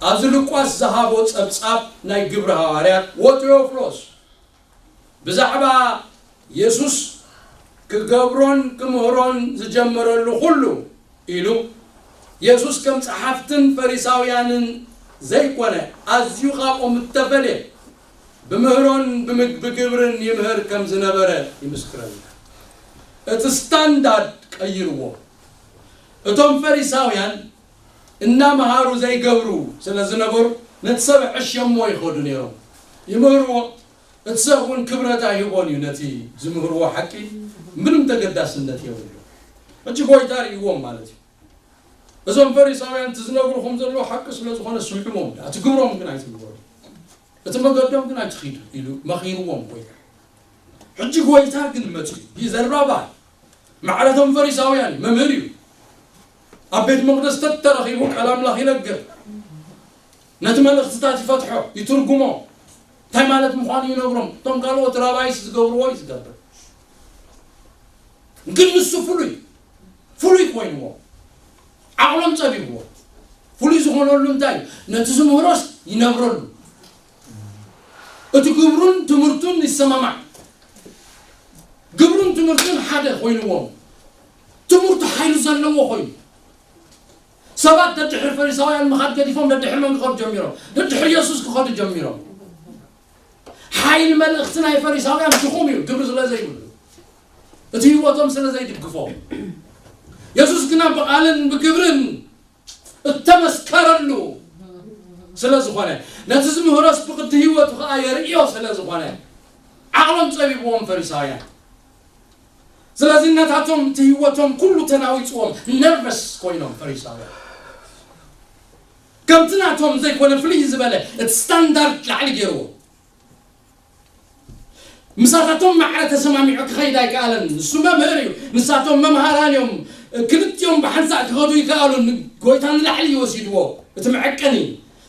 ኣብዚ ሉቃስ ዝሃቦ ጸብጻብ ናይ ግብሪ ሃዋርያት፣ ወቴዎፍሎስ ብዛዕባ የሱስ ክገብሮን ክምህሮን ዝጀመረሉ ኩሉ ኢሉ፣ የሱስ ከም ጸሓፍትን ፈሪሳውያንን ዘይኮነ፣ ኣዝዩ ካብኦም እተፈልየ ብምህሮን ብምግ-፣ ብግብርን ይምህር ከም ዝነበረ ይምስክረልና። እቲ ስታንዳርድ ቀይርዎ። እቶም ፈሪሳውያን እናመሃሩ ዘይገብሩ ስለ ዝነበሩ፣ ነቲ ሰብ ዕሽዮሞ ይኸዱ ነይሮም። ይምህርዎ፣ እቲ ሰብ እውን ክብረት ኣይህቦን እዩ፣ ነቲ ዝምህርዎ ሓቂ ምንም ተገዳስነት የብሉ። ሕጂ ጎይታ ርእይዎም ማለት እዩ። እዞም ፈሪሳውያን እቲ ዝነግርኹም ዘለዉ ሓቂ ስለ ዝኾነ ስምዕዎም፣ እቲ ግብሮም ግን ኣይትግበሩ፣ እቲ መገዶም ግን ኣይትኺዱ ኢሉ መኺርዎም ጎይታ። ሕጂ ጎይታ ግን መጺኡ፣ ይዘራባል። ማዕረቶም ፈሪሳውያን መምህር እዩ። ኣብ ቤት መቕደስ ተተረኺቡ ቃል ኣምላኽ ይነግር። ነቲ መልእኽትታት ይፈትሖ፣ ይትርጉሞ። እንታይ ማለት ምዃኑ ይነግሮም። እቶም ካልኦት ራባይስ ዝገብርዎ እዩ ዝገብር። ግን ንሱ ፍሉይ፣ ፍሉይ ኮይንዎ። ዓቕሎም ጸቢብዎ። ፍሉይ ዝኾነሉ እንታይ እዩ? ነቲ ዝምህሮስ ይነብረሉ። እቲ ግብሩን ትምህርቱን ይሰማማዕ። ግብሩን ትምህርቱን ሓደ ኮይንዎም። ትምህርቱ ሓይሊ ዘለዎ ኮይኑ። ሰባት ደድሕሪ ፈሪሳውያን ምኻድ ገዲፎም ደድሕሪ መን ክኸዱ ጀሚሮም? ደድሕሪ የሱስ ክኸዱ ጀሚሮም። ሓይሊ መልእኽቲ ናይ ፈሪሳውያን ድኹም እዩ፣ ግብሪ ስለ ዘይብሉ። እቲ ህይወቶም ስለ ዘይድግፎ። የሱስ ግና ብቓልን ብግብርን እተመስከረሉ ስለ ዝኾነ፣ ነቲ ዝምህሮስ ብቕዲ ህይወቱ ኸዓ የርእዮ ስለ ዝኾነ፣ ዓቕሎም ጸቢብዎም ፈሪሳውያን። ስለዚ ነታቶም እቲ ህይወቶም ኩሉ ተናዊጽዎም፣ ነርቨስ ኮይኖም ፈሪሳውያን። ከምቲ ናቶም ዘይኮነ ፍልይ ዝበለ እቲ ስታንዳርድ ላዕሊ ገይርዎ። ምሳታቶም ማዕረ ተሰማሚዑ ክኸይድ ኣይከኣለን። ንሱ መምህር እዩ፣ ንሳቶም መምሃራን እዮም። ክልቲኦም ብሓንሳእ ክኸዱ ይከኣሉ። ጎይታ ንላዕሊ እዩ ወሲድዎ። እቲ መዐቀኒ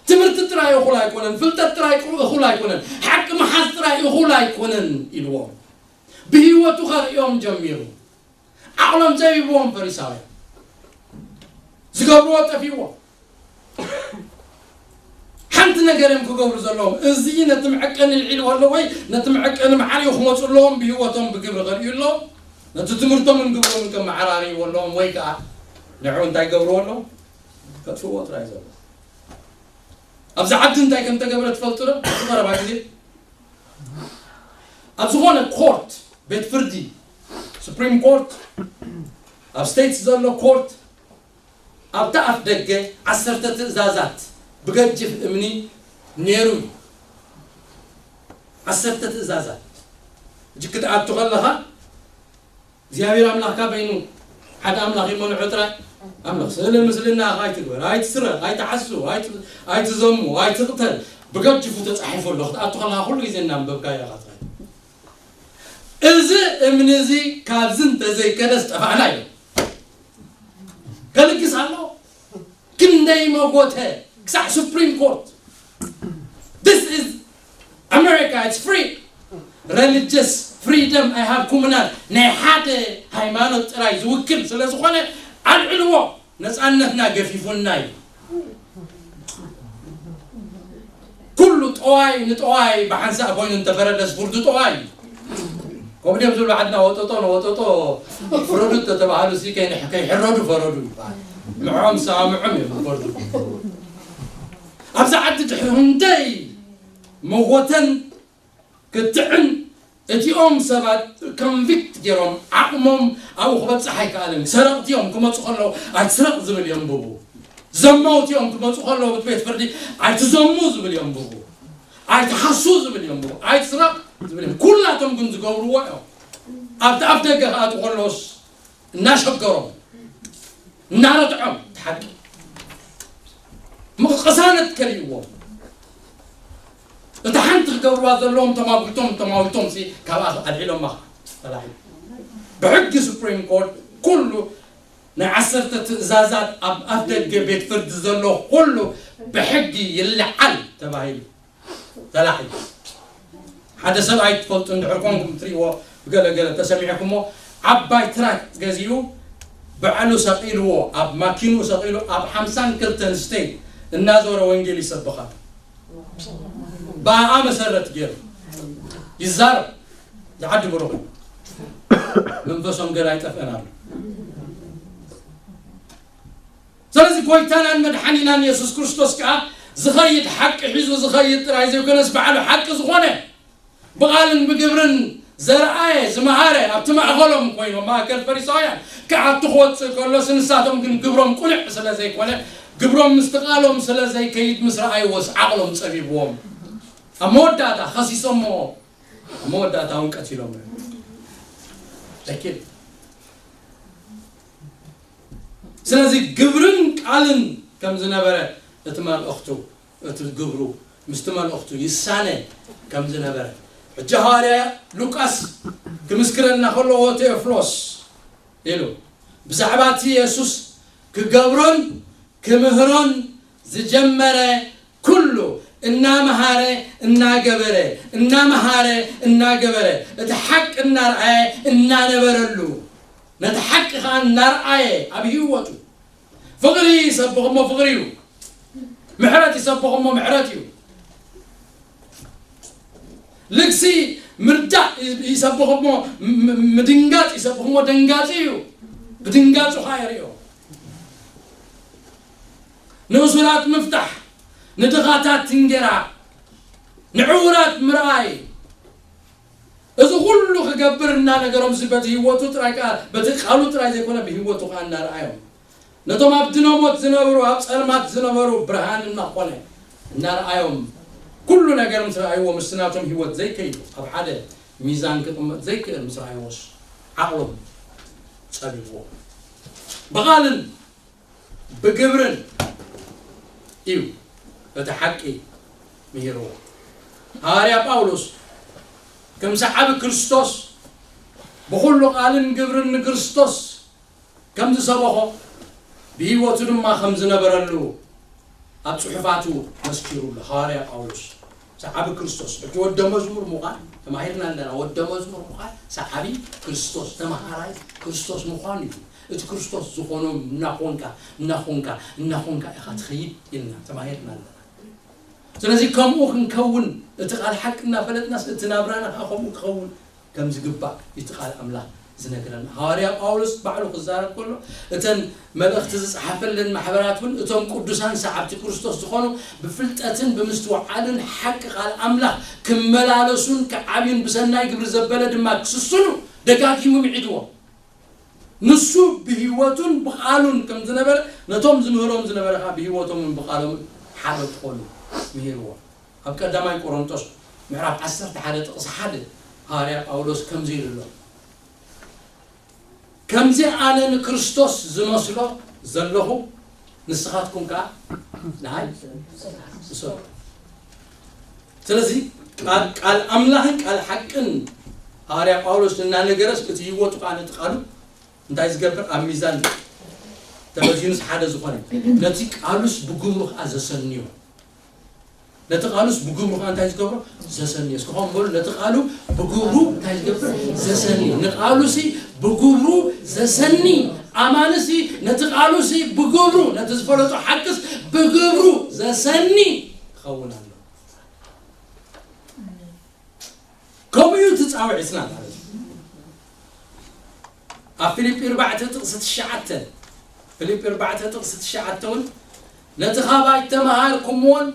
ትምህርቲ ጥራይ እኹል ኣይኮነን፣ ፍልጠት ጥራይ እኹል ኣይኮነን፣ ሓቂ ምሓዝ ጥራይ እኹል ኣይኮነን ኢልዎም። ብህይወቱ ከርእዮም ጀሚሩ። ዓቕሎም ጸቢብዎም ፈሪሳውያን። ዝገብርዎ ጠፊእዎም። ሓንቲ ነገር እዮም ክገብሩ ዘለዎም። እዚ ነቲ መዐቀኒ ልዒልዎ ኣሎ ወይ ነቲ መዐቀኒ ማዕሪኡ ክመፁ ኣለዎም፣ ብህይወቶም ብግብሪ ከርእዩ ኣለዎም። ነቲ ትምህርቶምን ግብሮምን ከመዓራርይዎ ኣለዎም ወይ ከዓ ንዕኡ እንታይ ገብርዎ ኣለዎም? ከጥፍእዎ ጥራይ ዘሎ። ኣብዚ ዓዲ እንታይ ከም ተገብረ ትፈልጡ ዶ? ኣብዚ ቀረባ ግዜ ኣብ ዝኾነ ኮርት፣ ቤት ፍርዲ፣ ሱፕሪም ኮርት፣ ኣብ ስቴትስ ዘሎ ኮርት፣ ኣብቲ ኣፍ ደገ ዓሰርተ ትእዛዛት ብገጅፍ እምኒ ነይሩ እዩ። ዓሰርተ ትእዛዛት። ሕጂ ክትኣቱ ከለኻ እግዚኣብሔር ኣምላኽካ በይኑ ሓደ ኣምላኽ እሞ ንዑ ጥራይ ኣምልኽ። ስእልን ምስልን ንኣኻ ኣይትግበር፣ ኣይትስረቕ፣ ኣይትሓሱ፣ ኣይት-፣ ኣይትዘሙ፣ ኣይትቕተል ብገጅፉ ተጻሒፉ ኣሎ። ክትኣቱ ከለኻ ኩሉ ግዜ እናንበብካዮ ኢኻ ጥራይ። እዚ እምኒ እዚ ካብዚ እንተዘይከደስ ጠፋእና እዩ። ከልግስ ኣሎ። ክንደይ መጎተ ክሳዕ ሱፕሪም ኮርት። This is America, it's free. Religious freedom ኣይሃብኩምናን። ናይ ሓደ ሃይማኖት ጥራይ ዝውክል ስለ ዝኾነ ኣልዕልዎ። ነፃነትና ገፊፉና እዩ። ኩሉ ጠዋይ ንጠዋይ ብሓንሳእ ኮይኑ እንተፈረደስ ፍርዱ ጠዋይ እዩ። ከምኡ ድዮም ዝብሉ ዓድና፣ ወጠጦ ንወጠጦ ፍረዱ እንተተባሃሉ ሲ ከይንሕ-፣ ከይሕረዱ ፈረዱ ይበሃል። ንዕኦም ዝሰማምዖም እዮም ዝፈርዱ። ኣብዚ ዓዲ ድሕሪ ክንደይ መወተን ክትዕን እቲኦም ሰባት ኮንቪክት ገይሮም ዓቕሞም ኣብኡ ክበፅሕ ኣይከኣልን። ሰረቕቲ እዮም ክመፁ ከለዉ ኣይትስረቕ ዝብል የንብቡ። ዘመውቲ እዮም ክመፁ ከለዉ እቲ ቤት ፍርዲ ኣይትዘሙ ዝብል የንብቡ። ኣይትሓሱ ዝብል የንብቡ። ኣይትስረቕ ዝብል እዮም። ኩላቶም ግን ዝገብርዎ እዮም። ኣብቲ ኣፍ ደገ ክኣትዉ ከለዉስ እናሸገሮም እናረትዖም እቲ ሓቂ ምቕሳነት ከርእይዎም። እታ ሓንቲ ክገብርዋ ዘለዎም ተማጉቶም፣ ተማዊቶም ሲ ካብኣ ኣልዒሎማ ኸዓ ተላዒሉ። ብሕጊ ሱፕሪም ኮርት ኩሉ ናይ ዓሰርተ ትእዛዛት ኣብ ኣፍ ደገ ቤት ፍርዲ ዘሎ ኩሉ ብሕጊ ይለዓል ተባሂሉ ተላዒሉ። ሓደ ሰብኣይ ትፈልጡ እንድሕር ኮንኩም ትርእይዎ ብገለ ገለ ተሰሚዕኩሞ ዓባይ ትራክት ገዚኡ ባዕሉ ሰቒልዎ፣ ኣብ ማኪንኡ ሰቒሉ ኣብ ሓምሳን ክልተን ስቴት እናዞረ ወንጌል ይሰብኻ። ብኣኣ መሰረት ገይሩ ይዛረብ። ዝዓዲ ብሩኽ እዩ። መንፈሶም ገና ኣይጠፍአን ኣሎ። ስለዚ ጎይታናን መድሓኒናን የሱስ ክርስቶስ ከኣ ዝኸይድ ሓቂ ሒዙ ዝኸይድ ጥራይ ዘይኮነስ ባዕሉ ሓቂ ዝኾነ ብቓልን ብግብርን ዘርኣየ ዝመሃረ ኣብቲ ማእኸሎም ኮይኖም ማእከል ፈሪሳውያን ክኣቱ ክወፅእ ከሎስ ንሳቶም ግን ግብሮም ቁኑዕ ስለ ዘይኮነ ግብሮም ምስቲ ቃሎም ስለ ዘይከይድ ምስ ረኣይዎስ ዓቕሎም ፀቢብዎም ኣብ መወዳእታ ኸሲሶሞ ኣብ መወዳእታ እውን ቀቲሎም። Thank you። ስለዚ ግብርን ቃልን ከም ዝነበረ እቲ መልእኽቱ እቲ ግብሩ ምስቲ መልእኽቱ ይሳነ ከም ዝነበረ ሕጂ ሃዋርያ ሉቃስ ክምስክረና ከሎ ቴዎፍሎስ ኢሉ ብዛዕባ እቲ የሱስ ክገብሮን ክምህሮን ዝጀመረ ኩሉ እናመሃረ እናገበረ እናመሃረ እናገበረ እቲ ሓቂ እናርኣየ እናነበረሉ ነቲ ሓቂ ከዓ እናርኣየ ኣብ ህይወቱ ፍቕሪ ይሰብኽ እሞ ፍቕሪ እዩ። ምሕረት ይሰብኽ እሞ ምሕረት እዩ። ልግሲ ምርዳእ ይሰብኽ እሞ ምድንጋፅ ይሰብኽ እሞ ደንጋፂ እዩ። ብድንጋፁ ከዓ የርእዮ። ንእሱራት ምፍታሕ፣ ንድኻታት እንጌራ፣ ንዕውራት ምርኣይ፣ እዚ ኩሉ ክገብር እናነገሮም እዚ በቲ ህይወቱ ጥራይ ከዓ በቲ ቃሉ ጥራይ ዘይኮነ ብህይወቱ ከዓ እናረኣዮም ነቶም ኣብ ድነሞት ዝነብሩ ኣብ ፀልማት ዝነበሩ ብርሃን እናኾነ እናረኣዮም ኩሉ ነገር ምስ ረኣይዎ ምስቲ ናቶም ህይወት ዘይከይዱ ኣብ ሓደ ሚዛን ክቕመጥ ዘይክእል ምስ ረኣይዎስ ዓቕሎም ፀቢብዎ ብቓልን ብግብርን እዩ እቲ ሓቂ ምሂርዎ። ሃዋርያ ጳውሎስ ከም ሰዓቢ ክርስቶስ ብኹሉ ቃልን ግብርን ንክርስቶስ ከም ዝሰበኾ ብህይወቱ ድማ ከም ዝነበረሉ ኣብ ጽሑፋቱ መስኪሩሉ። ሃዋርያ ጳውሎስ ሰዓቢ ክርስቶስ ሕጂ ወደ መዝሙር ምዃን ተማሂርና ኣለና። ወደ መዝሙር ምዃን ሰዓቢ ክርስቶስ ተማሃራይ ክርስቶስ ምዃን እዩ። እቲ ክርስቶስ ዝኾኖ እናኾንካ እናኾንካ እናኾንካ ኢኻ ትኸይድ ኢልና ተማሂርና ኣለና። ስለዚ ከምኡ ክንከውን እቲ ቃል ሓቂ እናፈለጥናስ እቲ ናብራና ከዓ ከምኡ ክኸውን ከም ዝግባእ እቲ ቃል ኣምላኽ ዝነግረና። ሃዋርያ ጳውሎስ ባዕሉ ክዛረብ ከሎ እተን መልእኽቲ ዝጸሓፈለን ማሕበራት እውን እቶም ቅዱሳን ሰዓብቲ ክርስቶስ ዝኾኑ ብፍልጠትን ብምስትውዓልን ሓቂ ቃል ኣምላኽ ክመላለሱን ክዓብዩን ብሰናይ ግብሪ ዘበለ ድማ ክስስኑ ደጋጊሙ ምዒድዎም። ንሱ ብህይወቱን ብቓሉን ከም ዝነበረ ነቶም ዝምህሮም ዝነበረ ከዓ ብህይወቶምን ብቓሎምን ሓደ ክኾኑ ምሂርዎ። ኣብ ቀዳማይ ቆሮንጦስ ምዕራፍ ዓሰርተ ሓደ ጥቕሲ ሓደ ሃዋርያ ጳውሎስ ከምዚ ኢሉ ኣሎ። ከምዚ ኣነ ንክርስቶስ ዝመስሎ ዘለኹ ንስኻትኩም ከዓ ንዓይ ምሰሉ። ስለዚ ቃል ኣምላኽን ቃል ሓቅን ሃዋርያ ጳውሎስ እናነገረስ እቲ ህይወቱ ከዓ ነቲ ቃሉ እንታይ ዝገብር ኣብ ሚዛን ተመዚኑስ ሓደ ዝኾነ ነቲ ቃሉስ ብግብሩ ከዓ ዘሰንዮ ነቲ ቃሉስ ብግብሩ ከዓ እንታይ ዝገብሮ ዘሰኒ እስኪ ኸም በሉ ነቲ ቃሉ ብግብሩ እንታይ ዝገብር ዘሰኒ ንቃሉሲ ብግብሩ ዘሰኒ ኣማንሲ ነቲ ቃሉሲ ብግብሩ ነቲ ዝፈለጦ ሓቅስ ብግብሩ ዘሰኒ ክኸውን ኣሎ ከምኡ እዩ ትፃውዒትና ማለት እዩ ኣብ ፊልጲ ኣርባዕተ ጥቕሲ ትሽዓተ ፊልጲ ኣርባዕተ ጥቕሲ ትሽዓተ እውን ነቲ ካባይ እተመሃርኩምዎን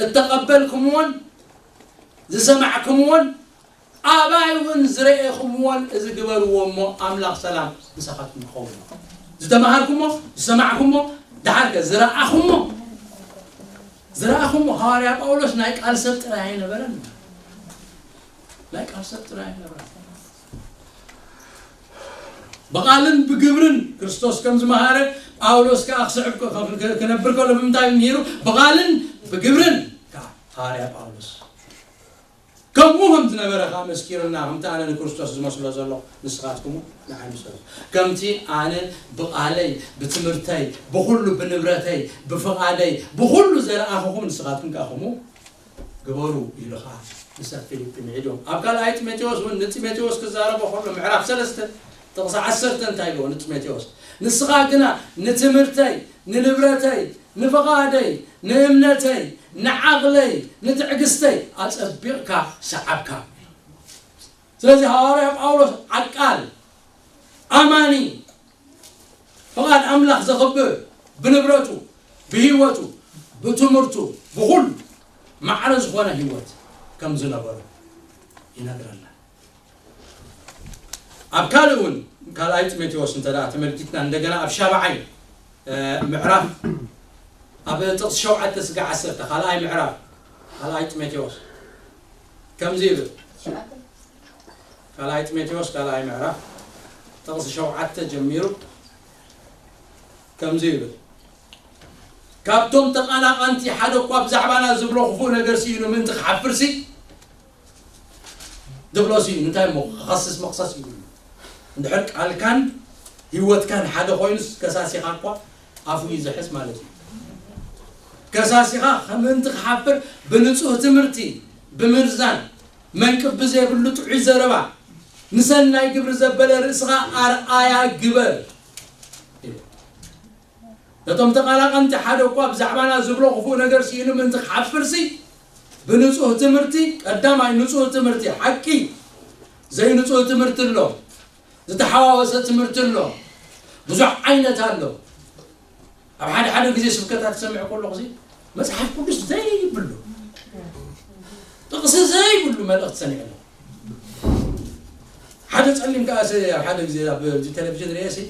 እተቐበልኩምዎን ዝሰማዕኩምዎን ኣባይ እውን ዝረኤኹምዎን እዚ ግበርዎ እሞ ኣምላኽ ሰላም ምሳኻትኩም ይኸውን ዝተምሃርኩሞ ዝሰማዕኩሞ ድሓርከ ዝረኣኹሞ ዝረኣኹሞ ሃዋርያ ጳውሎስ ናይ ቃል ሰብ ጥራይ ኣይነበረን ናይ ቃል ሰብ ጥራይ ኣይነበረን ብቓልን ብግብርን ክርስቶስ ከም ዝመሃረ ጳውሎስ ከዓ ክስዕብ ክነብር ከሎ ብምንታይ ምሂሩ ብቓልን ብግብርን ከዓ ሃዋርያ ጳውሎስ ከምኡ ከም ዝነበረ ከዓ መስኪሩልና ከምቲ ኣነ ንክርስቶስ ዝመስሎ ዘሎ ንስኻትኩም ንዓይ ምሰሉ ከምቲ ኣነ ብቓለይ ብትምህርተይ ብኩሉ ብንብረተይ ብፍቓደይ ብኩሉ ዘረኣኹኹም ንስኻትኩም ከዓ ከምኡ ግበሩ ኢሉ ኸዓ ንሰብ ፊልጲ ምዒዶም። ኣብ ካልኣይ ጢሞቴዎስ እውን ንጢሞቴዎስ ክዛረቦ ከሎ ምዕራፍ ሰለስተ ጥቕሲ ዓሰርተ እንታይ ኢልዎ ንጢሞቴዎስ? ንስኻ ግና ንትምህርተይ፣ ንንብረተይ፣ ንፍቓደይ፣ ንእምነተይ፣ ንዓቕለይ፣ ንትዕግስተይ ኣጸቢቕካ ሰዓብካ። ስለዚ ሃዋርያ ጳውሎስ ዓቃል፣ ኣማኒ፣ ፍቓድ ኣምላኽ ዘኽብር፣ ብንብረቱ፣ ብህይወቱ፣ ብትምህርቱ፣ ብኹሉ ማዕረ ዝኾነ ህይወት ከም ዝነበሮ ይነግረና። ኣብ ካልእ እውን ካልኣይ ጢሞቴዎስ እንተ ደኣ ተመልኪትና እንደገና ኣብ ሻብዓይ ምዕራፍ ኣብ ጥቕሲ ሸውዓተ ስጋ ዓሰርተ ካልኣይ ምዕራፍ ካልኣይ ጢሞቴዎስ ከምዚ ይብል። ካልኣይ ጢሞቴዎስ ካልኣይ ምዕራፍ ጥቕሲ ሸውዓተ ጀሚሩ ከምዚ ይብል። ካብቶም ተቓናቓንቲ ሓደ እኳ ብዛዕባና ዝብሎ ክፉእ ነገር ስኢኑ ምእንቲ ክሓፍርሲ ድብሎስ እዩ። እንታይ እሞ ክኸስስ መኽሰስ እዩ። እንድሕር ቃልካን ህይወትካን ሓደ ኮይኑስ ከሳሲኻ እኳ ኣፉ እዩ ዝሕዝ ማለት እዩ። ከሳሲኻ ከምእንቲ ክሓፍር ብንጹህ ትምህርቲ፣ ብምርዛን፣ መንቅብ ብዘይብሉ ጥዑይ ዘረባ፣ ንሰናይ ግብሪ ዘበለ ርእስኻ ኣርኣያ ግበር። ነቶም ተቓላቐንቲ ሓደ እኳ ብዛዕባና ዝብሎ ክፉእ ነገር ስኢኑ ምእንቲ ክሓፍርሲ ብንጹህ ትምህርቲ፣ ቀዳማይ ንጹህ ትምህርቲ ሓቂ፣ ዘይንጹህ ትምህርቲ ኣሎ፣ ዝተሓዋወሰ ትምህርቲ ኣሎ፣ ብዙሕ ዓይነት ኣሎ። ኣብ ሓደ ሓደ ግዜ ስብከታት ክሰምዕ ከለኹ እዚ መጽሓፍ ቅዱስ ዘይብሉ ጥቕሲ ዘይብሉ መልእኽቲ ሰሚዐ ኣለኹ። ሓደ ጸሊም ከኣ ሲ ኣብ ሓደ ግዜ ኣብ ቴሌቪዥን ርእየ ሲ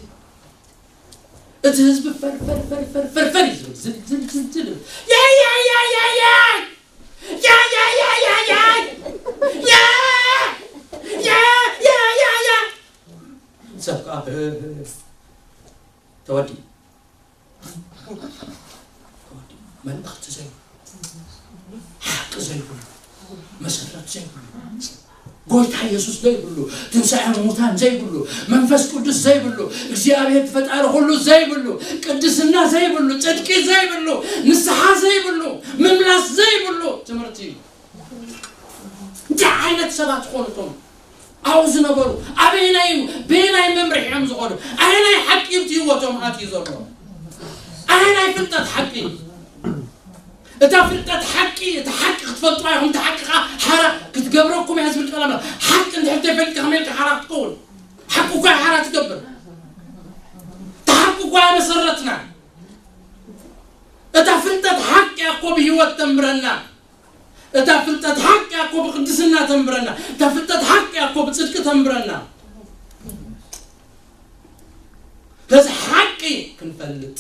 እቲ ህዝቢ ፈር ፈር ፈር ፈር ፈር ፈር እዩ ዝብል። ዝል ዝል ዝል ዝል። ያይ ያይ ያይ ያይ ያይ! ያይ ያይ ያይ ያይ ያይ! ያ! ያ! ያ! ያ! ያ! ሰብ ከኣ ተወዲ መልእኽቲ ዘይብሉ፣ ሓቂ ዘይብሉ፣ መሰረት ዘይብሉ፣ ጎይታ የሱስ ዘይብሉ፣ ትንሳኤ ሙታን ዘይብሉ፣ መንፈስ ቅዱስ ዘይብሉ፣ እግዚኣብሔር ፈጣሪ ኩሉ ዘይብሉ፣ ቅድስና ዘይብሉ፣ ጽድቂ ዘይብሉ፣ ንስሓ ዘይብሉ፣ ምምላስ ዘይብሉ ትምህርቲ እዩ። እንታይ ዓይነት ሰባት ዝኾኑ እቶም ኣብኡ ዝነበሩ? ኣበየናይ በየናይ መምርሒ እዮም ዝኾኑ? ኣየናይ ሓቂ እዩ እቲ ህይወቶም ኣትዩ ዘሎ? ኣየናይ ፍልጠት ሓቂ? እታ ፍልጠት ሓቂ፣ እቲ ሓቂ ክትፈልጡ ኢኹም፣ እቲ ሓቂ ከዓ ሓራ ክትገብረኩም እያ ዝብል ቃል ኣምላኽ። ሓቂ እንድሕር ተፈልጥካ ከመይ ኢልካ ሓራ ክትከውን? ሓቂ እኳ ሓራ ትገብር። እቲ ሓቂ እኳ መሰረትና። እታ ፍልጠት ሓቂ እያ እኮ ብህይወት ተንብረና። እታ ፍልጠት ሓቂ እያ እኮ ብቅድስና ተንብረና። እታ ፍልጠት ሓቂ እያ እኮ ብጽድቂ ተንብረና። ነዚ ሓቂ ክንፈልጥ፣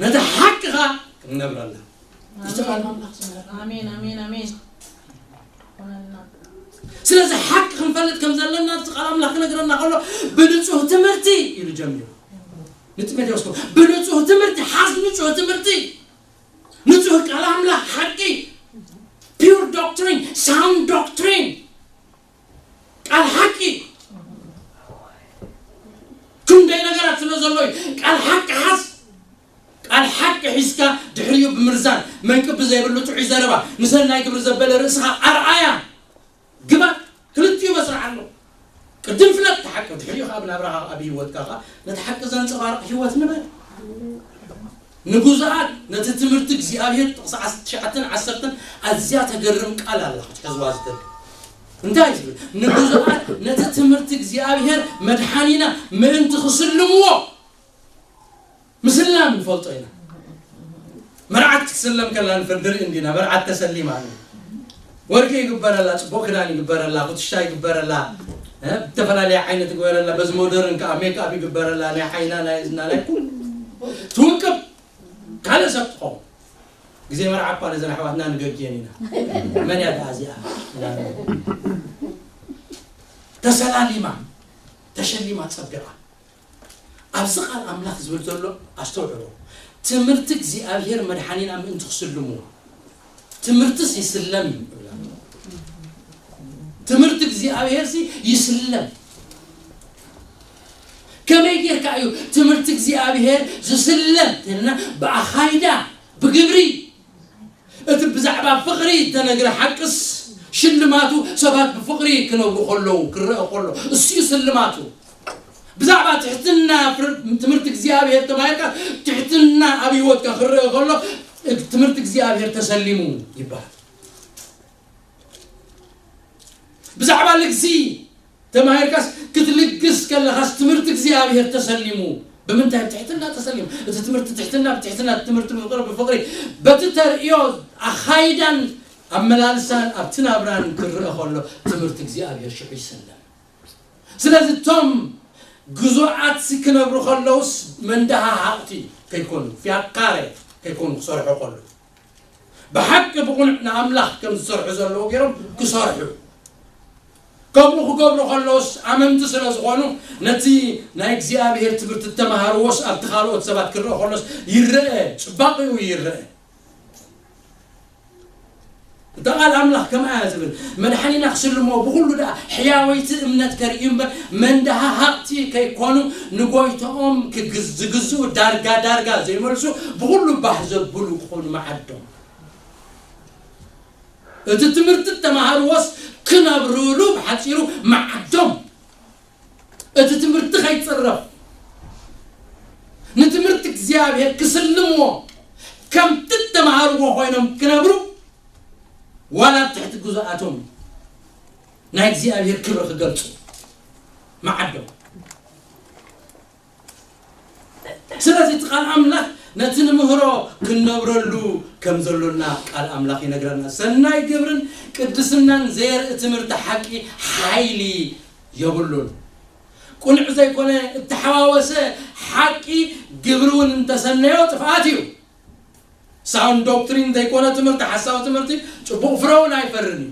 ነቲ ሓቂ ኸኣ ክንነብረላ። እዚ ቃል ኣምላኽ ዝምህር። ኣሜን፣ ኣሜን፣ ኣሜን። ኮነልና። ስለዚ ሓቂ ክንፈልጥ ከም ዘለና እቲ ቃል ኣምላኽ ክነግረና ከሎ፣ ብንጹህ ትምህርቲ ኢሉ ጀሚሩ። ንጢሞቴዎስ ከ፣ ብንጹህ ትምህርቲ፣ ሓዝ ንጹህ ትምህርቲ። ንጹህ ቃል ኣምላኽ ሓቂ፣ pure doctrine, sound doctrine፣ ቃል ሓቂ። ክንደይ ነገራት ስለ ዘሎ እዩ። ቃል ሓቂ ሓዝ። ቃል ሓቂ ሒዝካ ድሕሪኡ ብምርዛን መንቅቢ ዘይብሉ ጥዑይ ዘረባ፣ ንሰናይ ግብሪ ዘበለ ርእስኻ ኣርኣያ ግበር። ክልቲኡ መስርሕ ኣሎ። ቅድም ፍለጥ እቲ ሓቂ፣ ድሕሪኡ ኸዓ ብናብራኻ ኣብ ህይወትካ ኸዓ ነቲ ሓቂ ዘንጸባርቕ ህይወት ንበር። ንግዙኣት ነቲ ትምህርቲ እግዚኣብሔር ጥቕሲ ዓስ-፣ ትሽዓተን ዓሰርተን ኣዝያ ተገርም ቃል ኣላ ክትሕዝዋ ዝደሊ። እንታይ እዩ ዝብል? ንግዙኣት ነቲ ትምህርቲ እግዚኣብሔር መድሓኒና ምእንቲ ክስልምዎ ምስላም ንፈልጦ ኢና። መርዓት ክትስለም ከላ ንፈ-፣ ንርኢ እንዲና፣ መርዓት ተሰሊማ ኣላ። ወርቂ ይግበረላ፣ ጽቡቕ ክዳን ይግበረላ፣ ኩትሻ ይግበረላ፣ እ፣ ዝተፈላለየ ዓይነት ይግበረላ፣ በዚ ሞደርን ከኣ ሜክኣፕ ይግበረላ፣ ናይ ዓይና፣ ናይ እዝና፣ ናይ ኩሉ ትውቅብ። ካልእ ሰብ ትኸውን። ግዜ መርዓ እኳ ነዘን ኣሕዋትና ንገግየን ኢና። መን እያ ደኣ እዚኣ? ተሰላሊማ፣ ተሸሊማ፣ ጸቢቓ። ኣብዚ ቃል ኣምላኽ ዝብል ዘሎ ኣስተውዕሎ። ትምህርቲ እግዚኣብሔር መድሓኒና ምእንቲ ክስልሙ። ትምህርትስ ይስለም እዩ። ትምህርቲ እግዚኣብሔርሲ ይስለም። ከመይ ጌርካ እዩ ትምህርቲ እግዚኣብሔር ዝስለም? ተልና ብኣኻይዳ፣ ብግብሪ። እቲ ብዛዕባ ኣብ ፍቕሪ እተነግረ ሓቅስ ሽልማቱ ሰባት ብፍቕሪ ክነብሩ ከለዉ ክረአ ከሎ እሱ እዩ ስልማቱ። ብዛዕባ ትሕትና ፍር- ትምህርቲ እግዚኣብሔር ተማሂርካ ትሕትና ኣብ ህይወትካ ክረአ ከሎ ትምህርቲ እግዚኣብሔር ተሰሊሙ ይበሃል። ብዛዕባ ልግሲ ተማሂርካስ ክትልግስ ከለኻስ ትምህርቲ እግዚኣብሔር ተሰሊሙ። ብምንታይ? ብትሕትና ተሰሊሙ። እቲ ትምህርቲ ትሕትና ብትሕትና፣ እቲ ትምህርቲ ብፍቕሪ ብፍቕሪ፣ በቲ ተርእዮ ኣኻይዳን ኣመላልሳን ኣብቲ ናብራን ክረአ ከሎ ትምህርቲ እግዚኣብሔር ሽዑ ይሰለም። ስለዚ እቶም ግዙኣት ክነብሩ ከለውስ መንደሃሃቕቲ ከይኮኑ፣ ፊያካረ ከይኮኑ ክሰርሑ ከለዉ ብሓቂ ብቑኑዕ ንኣምላኽ ከም ዝሰርሑ ዘለዎ ገይሮም ክሰርሑ። ከምኡ ክገብሩ ከለውስ ኣመንቲ ስለ ዝኾኑ ነቲ ናይ እግዚኣብሔር ትምህርቲ እተማሃርዎስ ኣብቲ ካልኦት ሰባት ክረአ ከሎስ ይረአ፣ ጽባቕኡ ይረአ። እታ ቃል ኣምላኽ ከምኣ እያ ዝብል። መድሓኒና ክስልሞ ብኹሉ ደኣ ሕያወይቲ እምነት ከርእዩ እምበር መንደሃሃቕቲ ከይኮኑ ንጎይታኦም ክግዝ- ዝግዝኡ ዳርጋ ዳርጋ ዘይመልሱ ብኹሉ ባህ ዘብሉ ክኾኑ መዓዶም። እቲ ትምህርቲ እተማሃርዎስ ክነብርሉ ብሓጺሩ መዓዶም። እቲ ትምህርቲ ከይጽረፍ ንትምህርቲ እግዚኣብሔር ክስልምዎ ከምቲ እተማሃርዎ ኮይኖም ክነብሩ ዋላ ኣብ ትሕቲ ግዙኣቶም ናይ እግዚኣብሔር ክብሪ ክገልጹ መዓዶም። ስለዚ እቲ ቃል ኣምላኽ ነቲ ንምህሮ ክንነብረሉ ከም ዘሎና ቃል ኣምላኽ ይነግረና። ሰናይ ግብርን ቅድስናን ዘየርኢ ትምህርቲ ሓቂ ሓይሊ የብሉን። ቁኑዕ ዘይኮነ እተሓዋወሰ ሓቂ ግብሪ እውን እንተሰነዮ ጥፍኣት እዩ። ሳውንድ ዶክትሪን ዘይኮነ ትምህርቲ፣ ሓሳዊ ትምህርቲ ጽቡቕ ፍረ እውን ኣይፈርን እዩ።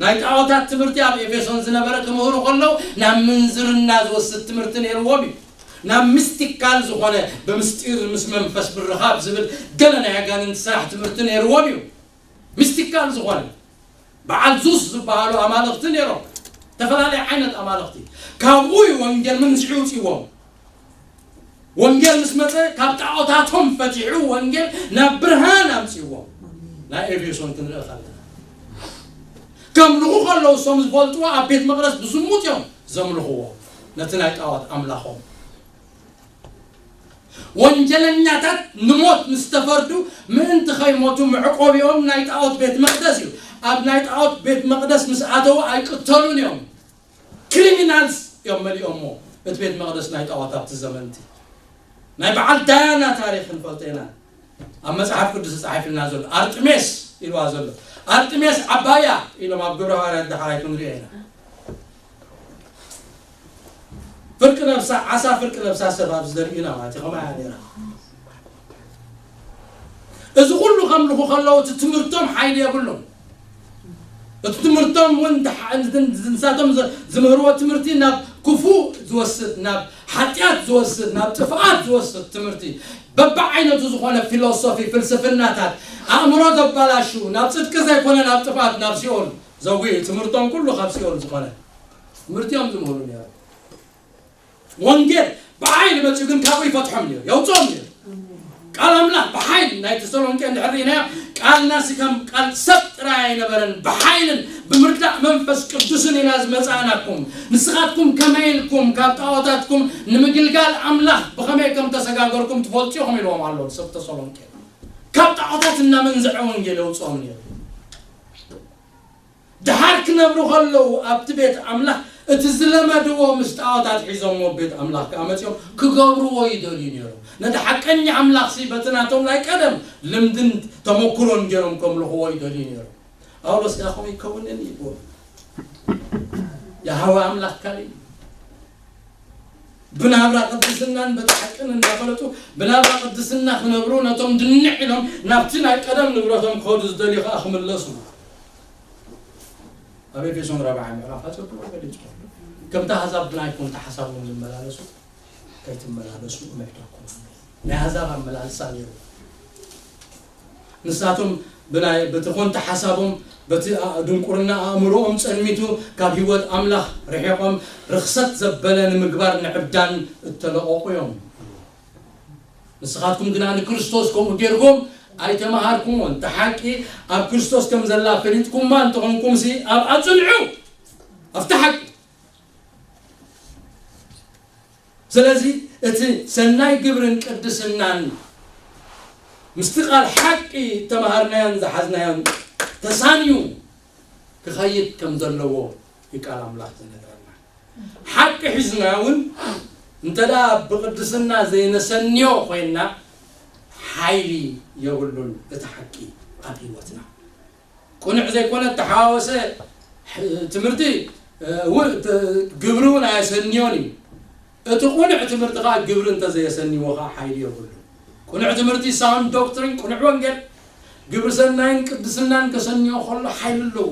ናይ ጣዖታት ትምህርቲ ኣብ ኤፌሶን ዝነበረ ክምህሩ ከለዉ ናብ ምንዝርና ዝወስድ ትምህርቲ ነይርዎም እዩ። ናብ ሚስቲካል ዝኾነ ብምስጢር ምስ መንፈስ ምርኻብ ዝብል ገለ ናይ ኣጋንንቲ ስራሕ ትምህርቲ ነይርዎም እዩ። ሚስቲካል ዝኾነ በዓል ዙስ ዝበሃሉ ኣማልኽቲ ነይሮም። ዝተፈላለየ ዓይነት ኣማልኽቲ ካብኡ እዩ ወንጌል ምንዝዒ ውፅዎም። ወንጌል ምስ መፀ ካብ ጣዖታቶም ፈቲሑ ወንጌል ናብ ብርሃን ኣምፅዎም። ናይ ኤፌሶን ክንርኢ ከለና ከምልኹ ከለዉ እሶም ዝፈልጥዎ ኣብ ቤት መቕደስ ብዝሙት እዮም ዘምልኽዎ ነቲ ናይ ጣዖት ኣምላኾም። ወንጀለኛታት ንሞት ምስ ተፈርዱ ምእንቲ ከይሞቱ መዕቆቢኦም ናይ ጣዖት ቤት መቕደስ እዩ። ኣብ ናይ ጣዖት ቤት መቕደስ ምስ ኣተዉ ኣይቅተሉን እዮም። ክሪሚናልስ እዮም መሊኦሞ እቲ ቤት መቕደስ ናይ ጣዖት ኣብቲ ዘመንቲ። ናይ በዓል ዳያና ታሪክ ንፈልጦ ኢና። ኣብ መጽሓፍ ቅዱስ ተጻሒፍልና ዘሎ ኣርጥሜስ ኢልዋ ዘሎ ኣርጥሜስ ዓባያ ኢሎም ኣብ ግብረ ሃዋርያት ዳሕራይ ክንሪኦ ኢና። ፍርቂ ነብሳ ዓሳ ፍርቂ ነብሳ ሰብ ኣብዚ ዘርእዩና ማለት እዩ። ከምኣ እያ ነይራ። እዚ ኩሉ ከምልኹ ከለዉ እቲ ትምህርቶም ሓይሊ የብሉን። እቲ ትምህርቶም እውን ንሳቶም ዝምህርዎ ትምህርቲ ናብ ክፉእ ዝወስድ ናብ ሓጢኣት ዝወስድ ናብ ጥፍኣት ዝወስድ ትምህርቲ በብዓይነቱ ዝኾነ ፊሎሶፊ ፍልስፍናታት ኣእምሮ ዘባላሹ ናብ ፅድቂ ዘይኮነ ናብ ጥፍኣት ናብ ሲኦል ዘጉ ትምህርቶም ኩሉ ካብ ሲኦል ዝኾነ ትምህርቲ እዮም ዝምህሩ ነይሩ። ወንጌል ብሓይሊ መፅኡ ግን ካብኡ ይፈትሖም ነይሩ የውፅኦም ነይሩ። ቃል ኣምላኽ ብሓይሊ ናይ ተሰሎንቄ እንድሕር ርኢናዮ ቃልና ሲ ከም ቃል ሰብ ጥራይ ኣይነበረን ብሓይልን ብምርዳእ መንፈስ ቅዱስን ኢና ዝመፃእናኩም። ንስኻትኩም ከመይ ኢልኩም ካብ ጣዖታትኩም ንምግልጋል ኣምላኽ ብኸመይ ከም ተሰጋገርኩም ትፈልጡ ኢኹም ኢልዎም ኣሎ ሰብ ተሰሎንቄ። ካብ ጣዖታት እናመንዝዐ ወንጌል የውፅኦም ነይሩ። ድሓር ክነብሩ ከለዉ ኣብቲ ቤት ኣምላኽ እቲ ዝለመድዎ ምስ ጣዖታት ሒዞሞ ቤት ኣምላኽ ከዓ መፂኦም ክገብርዎ ይደልዩ ነይሮም። ነቲ ሓቀኛ ኣምላኽ ሲ በቲ ናቶም ናይ ቀደም ልምድን ተመክሮን ገይሮም ከምልኽዎ ይደልዩ ነይሮም። ጳውሎስ ከዓ ከምኡ ይከውንን ይብዎ የሃዋ ኣምላኽ ካልእ እዩ። ብናብራ ቅድስናን በቲ ሓቅን እናፈለጡ ብናብራ ቅድስና ክነብሩ ነቶም ድንዕ ኢሎም ናብቲ ናይ ቀደም ንብረቶም ክኸዱ ዝደልዩ ከዓ ክምለሱ ኣብ ኤፌሶን ራብዓይ ምዕራፍ ኣፀብቑ ገሊፁ። ከምቲ ኣህዛብ ብናይ ኮንታ ሓሳቦም ዝመላለሱ ከይትመላለሱ እምሕደኩም። ናይ ኣህዛብ ኣመላልሳ ነይሩ። ንሳቶም ብናይ በቲ ኮንታ ሓሳቦም በቲ ድንቁርና ኣእምሮኦም ጸልሚቱ ካብ ህይወት ኣምላኽ ርሒቖም ርኽሰት ዘበለ ንምግባር ንዕብዳን እተለቐቑ እዮም። ንስኻትኩም ግና ንክርስቶስ ከምኡ ጌርኩም ኣይተማሃርኩሞን፣ እታ ሓቂ ኣብ ክርስቶስ ከም ዘላ ፈሊጥኩማ እንተኾንኩምሲ፣ ኣብኣ ጽንዑ፣ ኣብታ ሓቂ። ስለዚ እቲ ሰናይ ግብርን ቅድስናን ምስቲ ቃል ሓቂ ተማሃርናዮን ዝሓዝናዮን ተሳንዩ ክኸይድ ከም ዘለዎ እዩ ቃል ኣምላኽ ዝነግረና። ሓቂ ሒዝና እውን እንተ ደኣ ብቅድስና ዘይነሰንዮ ኮይንና፣ ሓይሊ የብሉን እቲ ሓቂ ኣብ ህይወትና። ቅኑዕ ዘይኮነ እተሓዋወሰ ትምህርቲ፣ እ፣ እውን፣ እ፣ ግብሪ እውን ኣየሰንዮን እዩ። እቲ ቅኑዕ ትምህርቲ ኸዓ ግብሪ እንተዘየሰንይዎ ኸዓ ሓይሊ የብሉን። ቅኑዕ ትምህርቲ፣ ሳውንድ ዶክትሪን፣ ቅኑዕ ወንጌል፣ ግብሪ ሰናይን ቅድስናን ከሰንዮ ከሎ ሓይሊ ኣለዎ።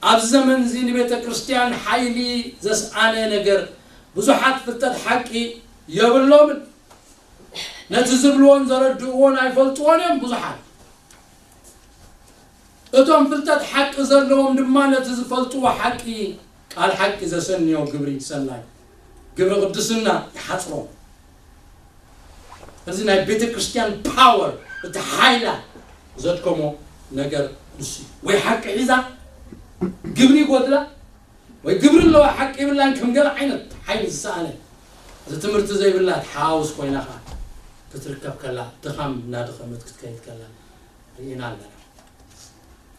ኣብዚ ዘመን እዚ ንቤተ ክርስቲያን ሓይሊ ዘስኣነ ነገር፣ ብዙሓት ፍልጠት ሓቂ የብሎምን። ነቲ ዝብልዎን ዘረድእዎን ኣይፈልጥዎን እዮም ብዙሓት። እቶም ፍልጠት ሓቂ ዘለዎም ድማ ነቲ ዝፈልጥዎ ሓቂ፣ ቃል ሓቂ ዘሰንዮ ግብሪ ሰናይ፣ ግብሪ ቅድስና ይሓጽሮም። እዚ ናይ ቤተ ክርስቲያን ፓወር፣ እቲ ሓይላ ዘድከሞ ነገር ንሱ እዩ። ወይ ሓቂ ሒዛ ግብሪ ይጎድላ፣ ወይ ግብሪ ኣለዋ ሓቂ ይብላን፣ ከም ገለ ዓይነት ሓይሊ ዝሰኣነ፣ እዚ ትምህርቲ ዘይብላ ተሓዋውስ ኮይና ኸዓ ክትርከብ ከላ፣ ድኻም እናደኸመት ክትከይድ ከላ ርኢና ኣለና።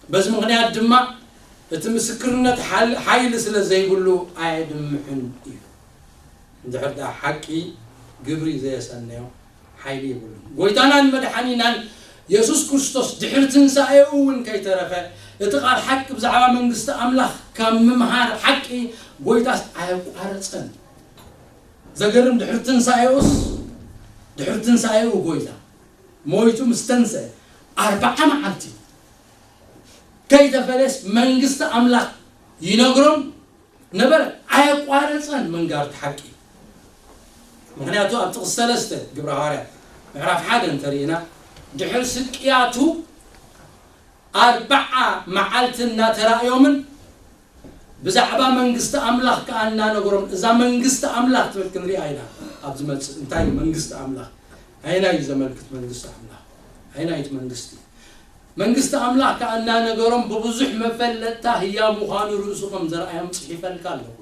በዚ ምኽንያት ድማ እቲ ምስክርነት ሓል-፣ ሓይሊ ስለ ዘይብሉ ኣየድምዕን እዩ። እንድሕር ደኣ ሓቂ ግብሪ ዘየሰነዮ ሓይሊ የብሉን። ጎይታናን መድሓኒናን የሱስ ክርስቶስ ድሕሪ ትንሳኤኡ እውን ከይተረፈ፣ እቲ ቃል ሓቂ ብዛዕባ መንግስቲ ኣምላኽ ካብ ምምሃር ሓቂ ጎይታስ ኣየቋረጸን። ዘገርም፣ ድሕሪ ትንሳኤኡስ፣ ድሕሪ ትንሳኤኡ ጎይታ ሞይቱ ምስ ተንሰአ ኣርብዓ መዓልቲ ከይተፈለየስ መንግስቲ ኣምላኽ ይነግሮም ነበረ። ኣየቋረጸን ምንጋር እቲ ሓቂ። ምኽንያቱ ኣብ ጥቕሲ ሰለስተ ግብረ ሃዋርያት ምዕራፍ ሓደ እንተርኢና፣ ድሕሪ ስቅያቱ ኣርብዓ መዓልቲ እናተራእዮምን ብዛዕባ መንግስቲ ኣምላኽ ከኣ እናነገሮም፣ እዛ መንግስቲ ኣምላኽ ትብል ክንሪኣ ኢና ኣብ ዝመጽእ። እንታይ እዩ መንግስቲ ኣምላኽ? ኣየናይ እዩ ዘመልክት መንግስቲ ኣምላኽ? ኣየናይት መንግስቲ? መንግስቲ ኣምላኽ ከኣ እናነገሮም ብብዙሕ መፈለጥታ ህያው ምዃኑ ርእሱ ከም ዘርኣዮም ጽሒፈልካ ኣለኹ።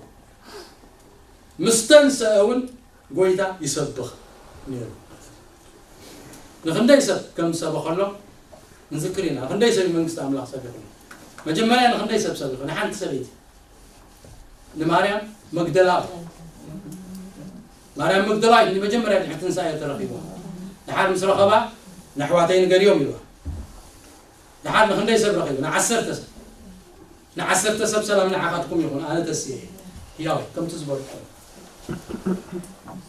ምስ ተንሰአ እውን ጎይታ ይሰብኽ ነይሩ። ንኽንደይ ሰብ ከም ዝሰበኸሎም ንዝክር ኢና። ክንደይ ሰብ መንግስቲ ኣምላኽ ሰቢኹ? መጀመርያ ንኽንደይ ሰብ ሰቢኹ? ንሓንቲ ሰበይቲ፣ ንማርያም መግደላዊት። ማርያም መግደላዊት ንመጀመርያ ድሕሪ ትንሳኤ ተረኺቡ። ድሓር ምስ ረኸባ፣ ንኣሕዋተይ ንገርዮም ኢልዋ። ድሓር ንኽንደይ ሰብ ረኺቡ? ንዓሰርተ ሰብ። ንዓሰርተ ሰብ ሰላም ንዓኻትኩም ይኹን፣ ኣነ ተስየ እየ። ህያው እየ፣ ከምቲ ዝበልኩ።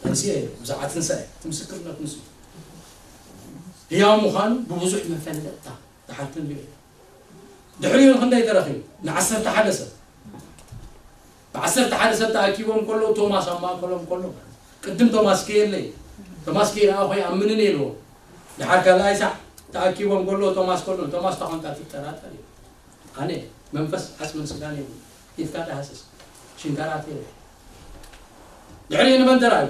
ተንስየ እየ፣ ብዛዕባ ትንሳኤ፣ እቲ ምስክርነት ንሱ እዩ። ህያው ምዃኑ ብብዙሕ መፈለጥታ ድሓር ክንሪኦ እዩ። ድሕሪኡ ክንደይ ተረኺቡ? ንዓሰርተ ሓደ ሰብ። ብዓሰርተ ሓደ ሰብ ተኣኪቦም ከለዉ፣ ቶማስ ኣብ ማእከሎም ከሎ፣ ቅድም ቶማስ ከየለ እዩ። ቶማስ ከይረኣኹ ኣይኣምንን እየ ኢልዎ። ድሓር ካልኣይ ሳዕ ተኣኪቦም ከለዉ፣ ቶማስ ከሎ፣ ቶማስ፣ "እንታይ ኾንካ ትጠራጠር?" እዩ። ኣነ መንፈስ ዓጽምን ስጋን የብሉን። ኢድካ ዳህስስ። ሽንካራት የለ። ድሕሪኡ ንመን ተራእዩ?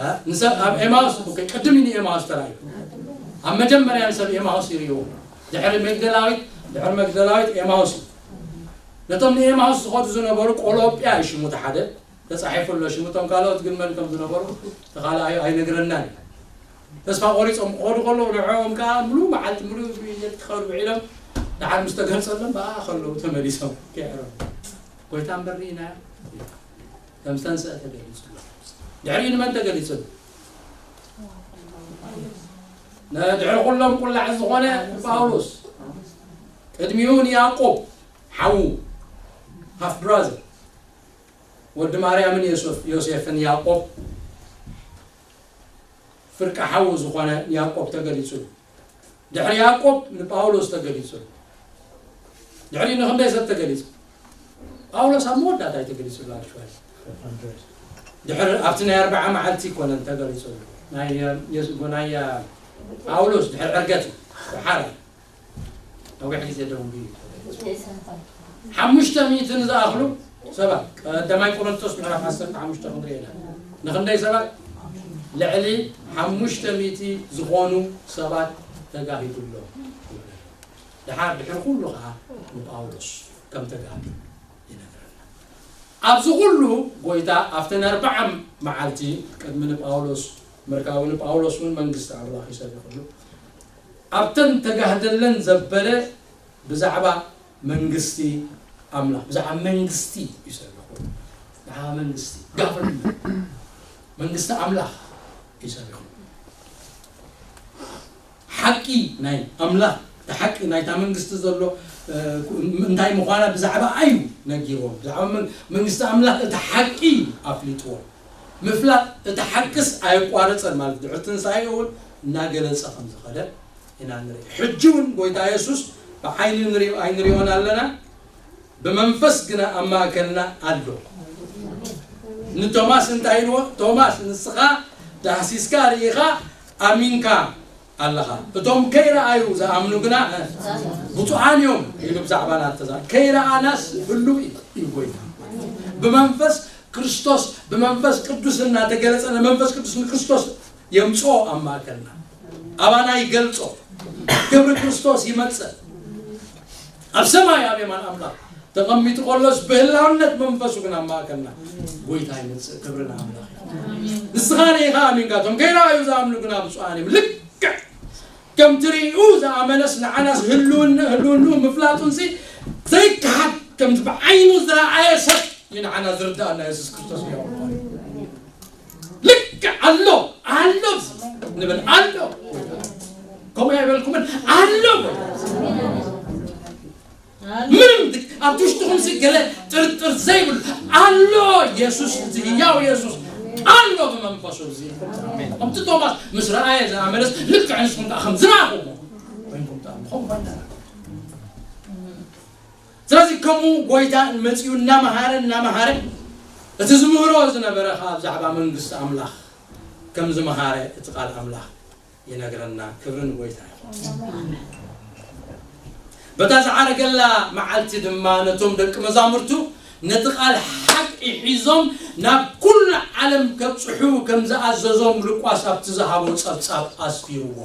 እ? ንሰብ ኣብ ኤማውስ፣ ኦኬ፣ ቅድም እዩ ንኤማውስ ተራእዩ። ኣብ መጀመርያ ንሰብ ኤማውስ ይርእይዎ። ድሕሪ መግደላዊት፣ ድሕሪ መግደላዊት ኤማውስ እዩ። ነቶም ንኤማውስ ዝኸዱ ዝነበሩ ቆሎጵያ እዩ ሽሙ፣ እቲ ሓደ ተጻሒፉ ኣሎ ሽሙ። እቶም ካልኦት ግን መን ከም ዝነበሩ እቲ ካልኣዩ ኣይነግረናን እዩ። ተስፋ ቆሪጾም ክኸዱ ከለዉ፣ ንዕኦም ከኣ ምሉእ መዓልቲ፣ ምሉእ ለይቲ ክኸዱ ውዒሎም፣ ደሓር ምስ ተገልጸሎም፣ ብኣ ከለዉ ተመሊሶም ክዕረፉ። ጎይታ እምበር ርኢናዮ? ከም ዝተንስአ ተገሊጹ። ድሕሪኡ ንመን ተገሊጹ? ንድሕሪ ኩሎም ቁላዕ ዝኾነ ንጳውሎስ። ቅድሚኡ ንያዕቆብ ሓዉ፣ ሃፍ ብራዘር፣ ወዲ ማርያምን ዮሴፍ-፣ ዮሴፍን ያዕቆብ፣ ፍርቂ ሓዉ ዝኾነ ንያዕቆብ ተገሊጹ። ድሕሪ ያዕቆብ ንጳውሎስ ተገሊጹ። ድሕሪ ንኽንደይ ሰብ ተገሊጹ? ጳውሎስ ኣብ መወዳእታ እዩ ተገሊጹ። ድሕሪ ኣብቲ ናይ ኣርብዓ መዓልቲ ይኮነን ተገሊጹ። ናይ፣ ናይ ጳውሎስ ድሕሪ ዕርገት እዩ። ሓራይ ነዊሕ ግዜ ደው ኢሉ እዩ። ሓሙሽተ ሚእቲ ንዝኣኽሉ ሰባት፣ ቀዳማይ ቆሮንቶስ ምዕራፍ ዓሰርተ ሓሙሽተ ክንርኢ ኢና። ንኽንደይ ሰባት? ልዕሊ ሓሙሽተ ሚእቲ ዝኾኑ ሰባት ተጋሂዱ ኣሎ። ድሓር ድሕሪ ኩሉ ኸዓ ንጳውሎስ ከም ተጋሂዱ ይነግረና። ኣብዚ ኩሉ ጎይታ ኣብተን ኣርባዓ መዓልቲ ቅድሚ ንጳውሎስ ምርካቡ፣ ንጳውሎስ እውን መንግስቲ ኣምላኽ ይሰሪሕሉ። ኣብተን ተጋህደለን ዘበለ ብዛዕባ መንግስቲ ኣምላኽ፣ ብዛዕባ መንግስቲ ይሰርሑ። ብዛዕባ መንግስቲ፣ ጋቨርንመንት፣ መንግስቲ ኣምላኽ ይሰርሑ። ሓቂ ናይ ኣምላኽ፣ እቲ ሓቂ ናይታ መንግስቲ ዘሎ እንታይ ምዃና ብዛዕባ ኣዩ ነጊርዎም። ብዛዕባ መንግስቲ ኣምላኽ እቲ ሓቂ ኣፍሊጥዎም። ምፍላጥ እቲ ሓቅስ ኣየቋረፀን ማለት ድሕሪ ትንሳኤ እውን እናገለፀ ከም ዝኸደ ኢና ንርኢ። ሕጂ እውን ጎይታ የሱስ ብዓይኒ ንሪኦ ኣይንሪኦን ኣለና፣ ብመንፈስ ግና ኣብ ማእከልና ኣሎ። ንቶማስ እንታይ ኢልዎ? ቶማስ ንስኻ ዳህሲስካ ርኢኻ ኣሚንካ ኣለኻ። እቶም ከይረኣዩ ዝኣምኑ ግና ብፁዓን እዮም ኢሉ ብዛዕባ ናተዛ ከይረኣናስ ህሉው እዩ እዩ ጎይታ። ብመንፈስ ክርስቶስ ብመንፈስ ቅዱስ እናተገለጸ ንመንፈስ ቅዱስ ንክርስቶስ የምጽኦ ኣብ ማእከልና ኣባና ይገልጾ። ክብሪ ክርስቶስ ይመጽእ። ኣብ ሰማይ ኣብ የማን ኣምላኽ ተቐሚጡ ከሎስ ብህላውነት መንፈሱ ግን ኣብ ማእከልና ጎይታ ይመጽእ። ክብሪ ንኣምላኽ። ንስኻ ርኢኻ ኣሚንካ እቶም ከይረኣዩ ዝኣምኑ ግና ብፁዓን እዮም። ልክዕ ከም ትርእዩ ዝኣመነስ ንዓናስ ህልውንኡ ምፍላጡንሲ ዘይከሓድ ከምቲ ብዓይኑ ዝረኣየ ሰብ እዩ ንዓና ዝርዳእና የሱስ ክርስቶስ ሕያው ምዃኑ። ልክዕ ኣሎ ኣሎ ንብል ኣሎ ከምኡ ኣይበልኩምን ኣሎ ምንም ኣብቲ ውሽጥኹም ሲ ገለ ጥርጥር ዘይብሉ ኣሎ የሱስ እቲ ህያው የሱስ ኣሎ ብመንፈሱ እዚ ከምቲ ቶማስ ምስ ረኣየ ዝኣመነስ ልክዕ ንስኹም ከዓ ከም ዝረኣኹሞ ኮይንኩም ተኣምኹም ኮይና ስለዚ ከምኡ ጎይታ መፂኡ እናመሃረ እናመሃረ እቲ ዝምህሮ ዝነበረ ከዓ ብዛዕባ መንግስቲ ኣምላኽ ከም ዝመሃረ እቲ ቃል ኣምላኽ ይነግረና። ክብሪ ንጎይታ ይኹን። በታ ዝዓረገላ መዓልቲ ድማ ነቶም ደቂ መዛሙርቱ ነቲ ቃል ሓቂ ሒዞም ናብ ኩሉ ዓለም ከብፅሑ ከም ዝኣዘዞም ሉቃስ ኣብቲ ዝሃቦ ፀብፃብ ኣስፊርዎ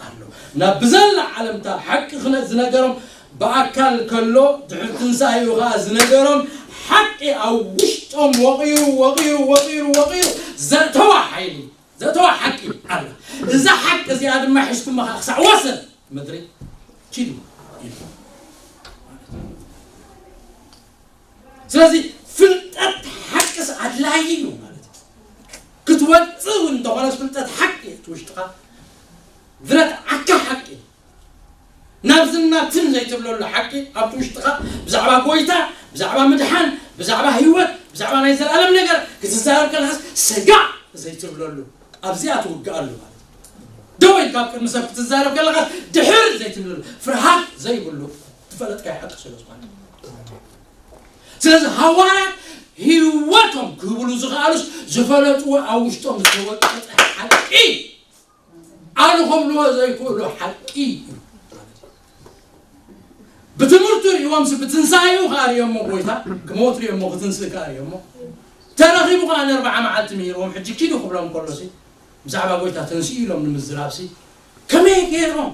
ኣሎ። ናብ ብዘላ ዓለምታ ሓቂ ክነ ዝነገሮም ብኣካል ከሎ ድሕሪ ትንሳኤኡ ኸዓ ዝነገሮም ሓቂ ኣብ ውሽጦም ወቒሩ ወቒሩ ወቒሩ ወቒሩ ዘእተዋ ሓይሊ ዘእተዋ ሓቂ ኣላ። እዛ ሓቂ እዚኣ ድማ ሒዝኩማ ኸዓ ክሳዕ ወሰን ምድሪ ኪዱ ኢሉ። ስለዚ ፍልጠት ሓቅስ ኣድላይ እዩ ማለት እዩ። ክትወፅእ እውን እንተኾነስ ፍልጠት ሓቂ እቲ ውሽጥኻ ዝረትዓካ ሓቂ ናብዝን ናብትን ዘይትብለሉ ሓቂ ኣብቲ ውሽጥኻ ብዛዕባ ጎይታ ብዛዕባ ምድሓን ብዛዕባ ህይወት ብዛዕባ ናይ ዘለኣለም ነገር ክትዛረብ ከለኻስ ስጋዕ ዘይትብለሉ ኣብዚኣ ትውግኣሉ ማለት እዩ። ደው ኢልካ ኣብ ቅድሚ ሰብ ክትዛረብ ከለኻስ ድሕር ዘይትብለሉ ፍርሃት ዘይብሉ ዝፈለጥካዮ ሓቂ ስለ ዝኾነ ስለዚ ሃዋርያት ህይወቶም ክህብሉ ዝኽኣሉስ ዝፈለጥዎ ኣብ ውሽጦም ዝተወቀጠ ሓቂ ኣሉ ከብልዎ ዘይክእሉ ሓቂ እዩ። ብትምህርቱ ርእዎም ብትንሳኤኡ ከዓ ርእዮሞ ጎይታ ክሞት ርእዮሞ ክትንስእ ከዓ ርእዮሞ ተረኺቡ ከዓ ንኣርባዓ መዓልቲ ምሂርዎም ሕጂ ኪዱ ክብሎም ከሎሲ ብዛዕባ ጎይታ ተንስኡ ኢሎም ንምዝራብሲ ከመይ ገይሮም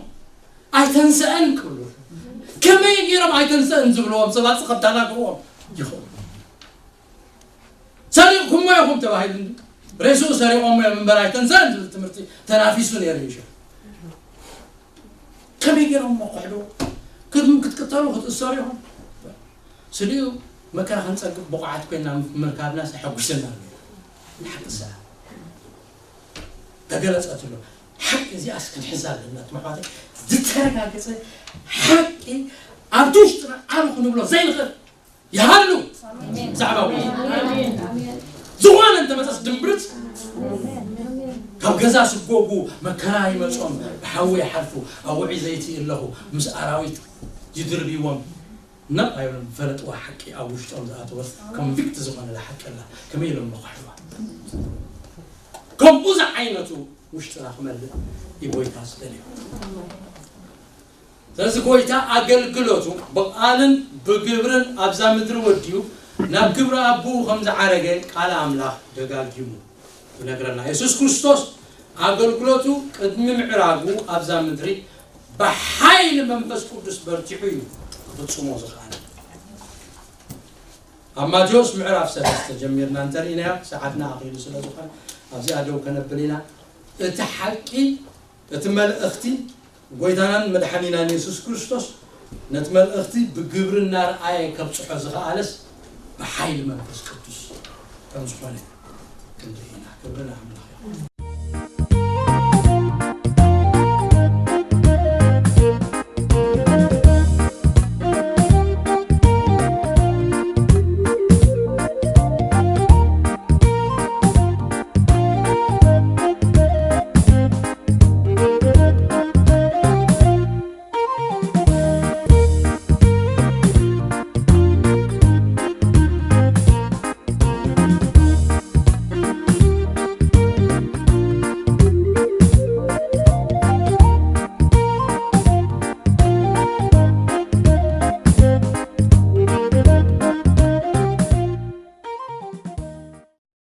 ኣይተንሰአን ክብሉ ከመይ ገይሮም ኣይተንሰአን ዝብልዎም ሰባት ከዳናግርዎም ይኽእሉ። ሰሪቕኩሞ ኢኹም ተባሂሉ ሬስኡ ሰሪቖሞ እዮም እምበር ኣይተንሰአን ዝብል ትምህርቲ ተናፊሱ ነይሩ እዩ። ከመይ ገይሮም እሞ ክሕድዎ ክትም ክትቅተሉ ክትእሰሩ ኢኹም። ስሊኡ መከራ ክንጸግብ ብቑዓት ኮይና ምርካብና ሰሐጉሰና ኣሎ። ሓቂ ሰ ተገለጸትሎ ሓቂ እዚኣስ ክንሕዛ ኣለና ትመሕዋተይ ዝተረጋገጸ ሓቂ ኣብቲ ውሽጥና ኣሉ ክንብሎ ዘይንኽእል ይሃሉ ብዛዕባ ዝኾነ እንተመፀስ ድምብርፅ ካብ ገዛ ስጎጉ መከራ ይመፆም ብሓዊ ይሓልፉ ኣውዒ ዘይቲ ኣለኹ ምስ ኣራዊት ይድርብዎም ነቕ ኣይብሎም ዝፈለጥዋ ሓቂ ኣብ ውሽጦም ዝኣተወት ኮንቪክት ዝኾነ ሓቂ ኣላ ከመይ ኢሎም መኳሕዋ ከምኡ ዝዓይነቱ ውሽጥና ክመልእ ይጎይታ ዝደልዩ ስለዚ ጎይታ ኣገልግሎቱ ብቓልን ብግብርን ኣብዛ ምድሪ ወዲኡ ናብ ክብሪ ኣቦኡ ከም ዝዓረገ ቃል ኣምላኽ ደጋጊሙ ይነግረና። የሱስ ክርስቶስ ኣገልግሎቱ ቅድሚ ምዕራጉ ኣብዛ ምድሪ ብሓይሊ መንፈስ ቅዱስ በርቲሑ እዩ ክፍጽሞ ዝኸኣለ። ኣብ ማቴዎስ ምዕራፍ ሰለስተ ጀሚርና እንተርኢናዮ፣ ሰዓትና ኣኺሉ ስለ ዝኾነ ኣብዚኣ ደው ከነብል ኢና። እቲ ሓቂ፣ እቲ መልእኽቲ፣ ጎይታናን መድሓኒናን የሱስ ክርስቶስ ነቲ መልእኽቲ ብግብሪ እናርኣየ ከብጽሖ ዝኸኣለስ ብሓይሊ መንፈስ ቅዱስ ከም ዝኾነ ክንርኢ ኢና። ክብሪ ንኣምላኽ ይኹን።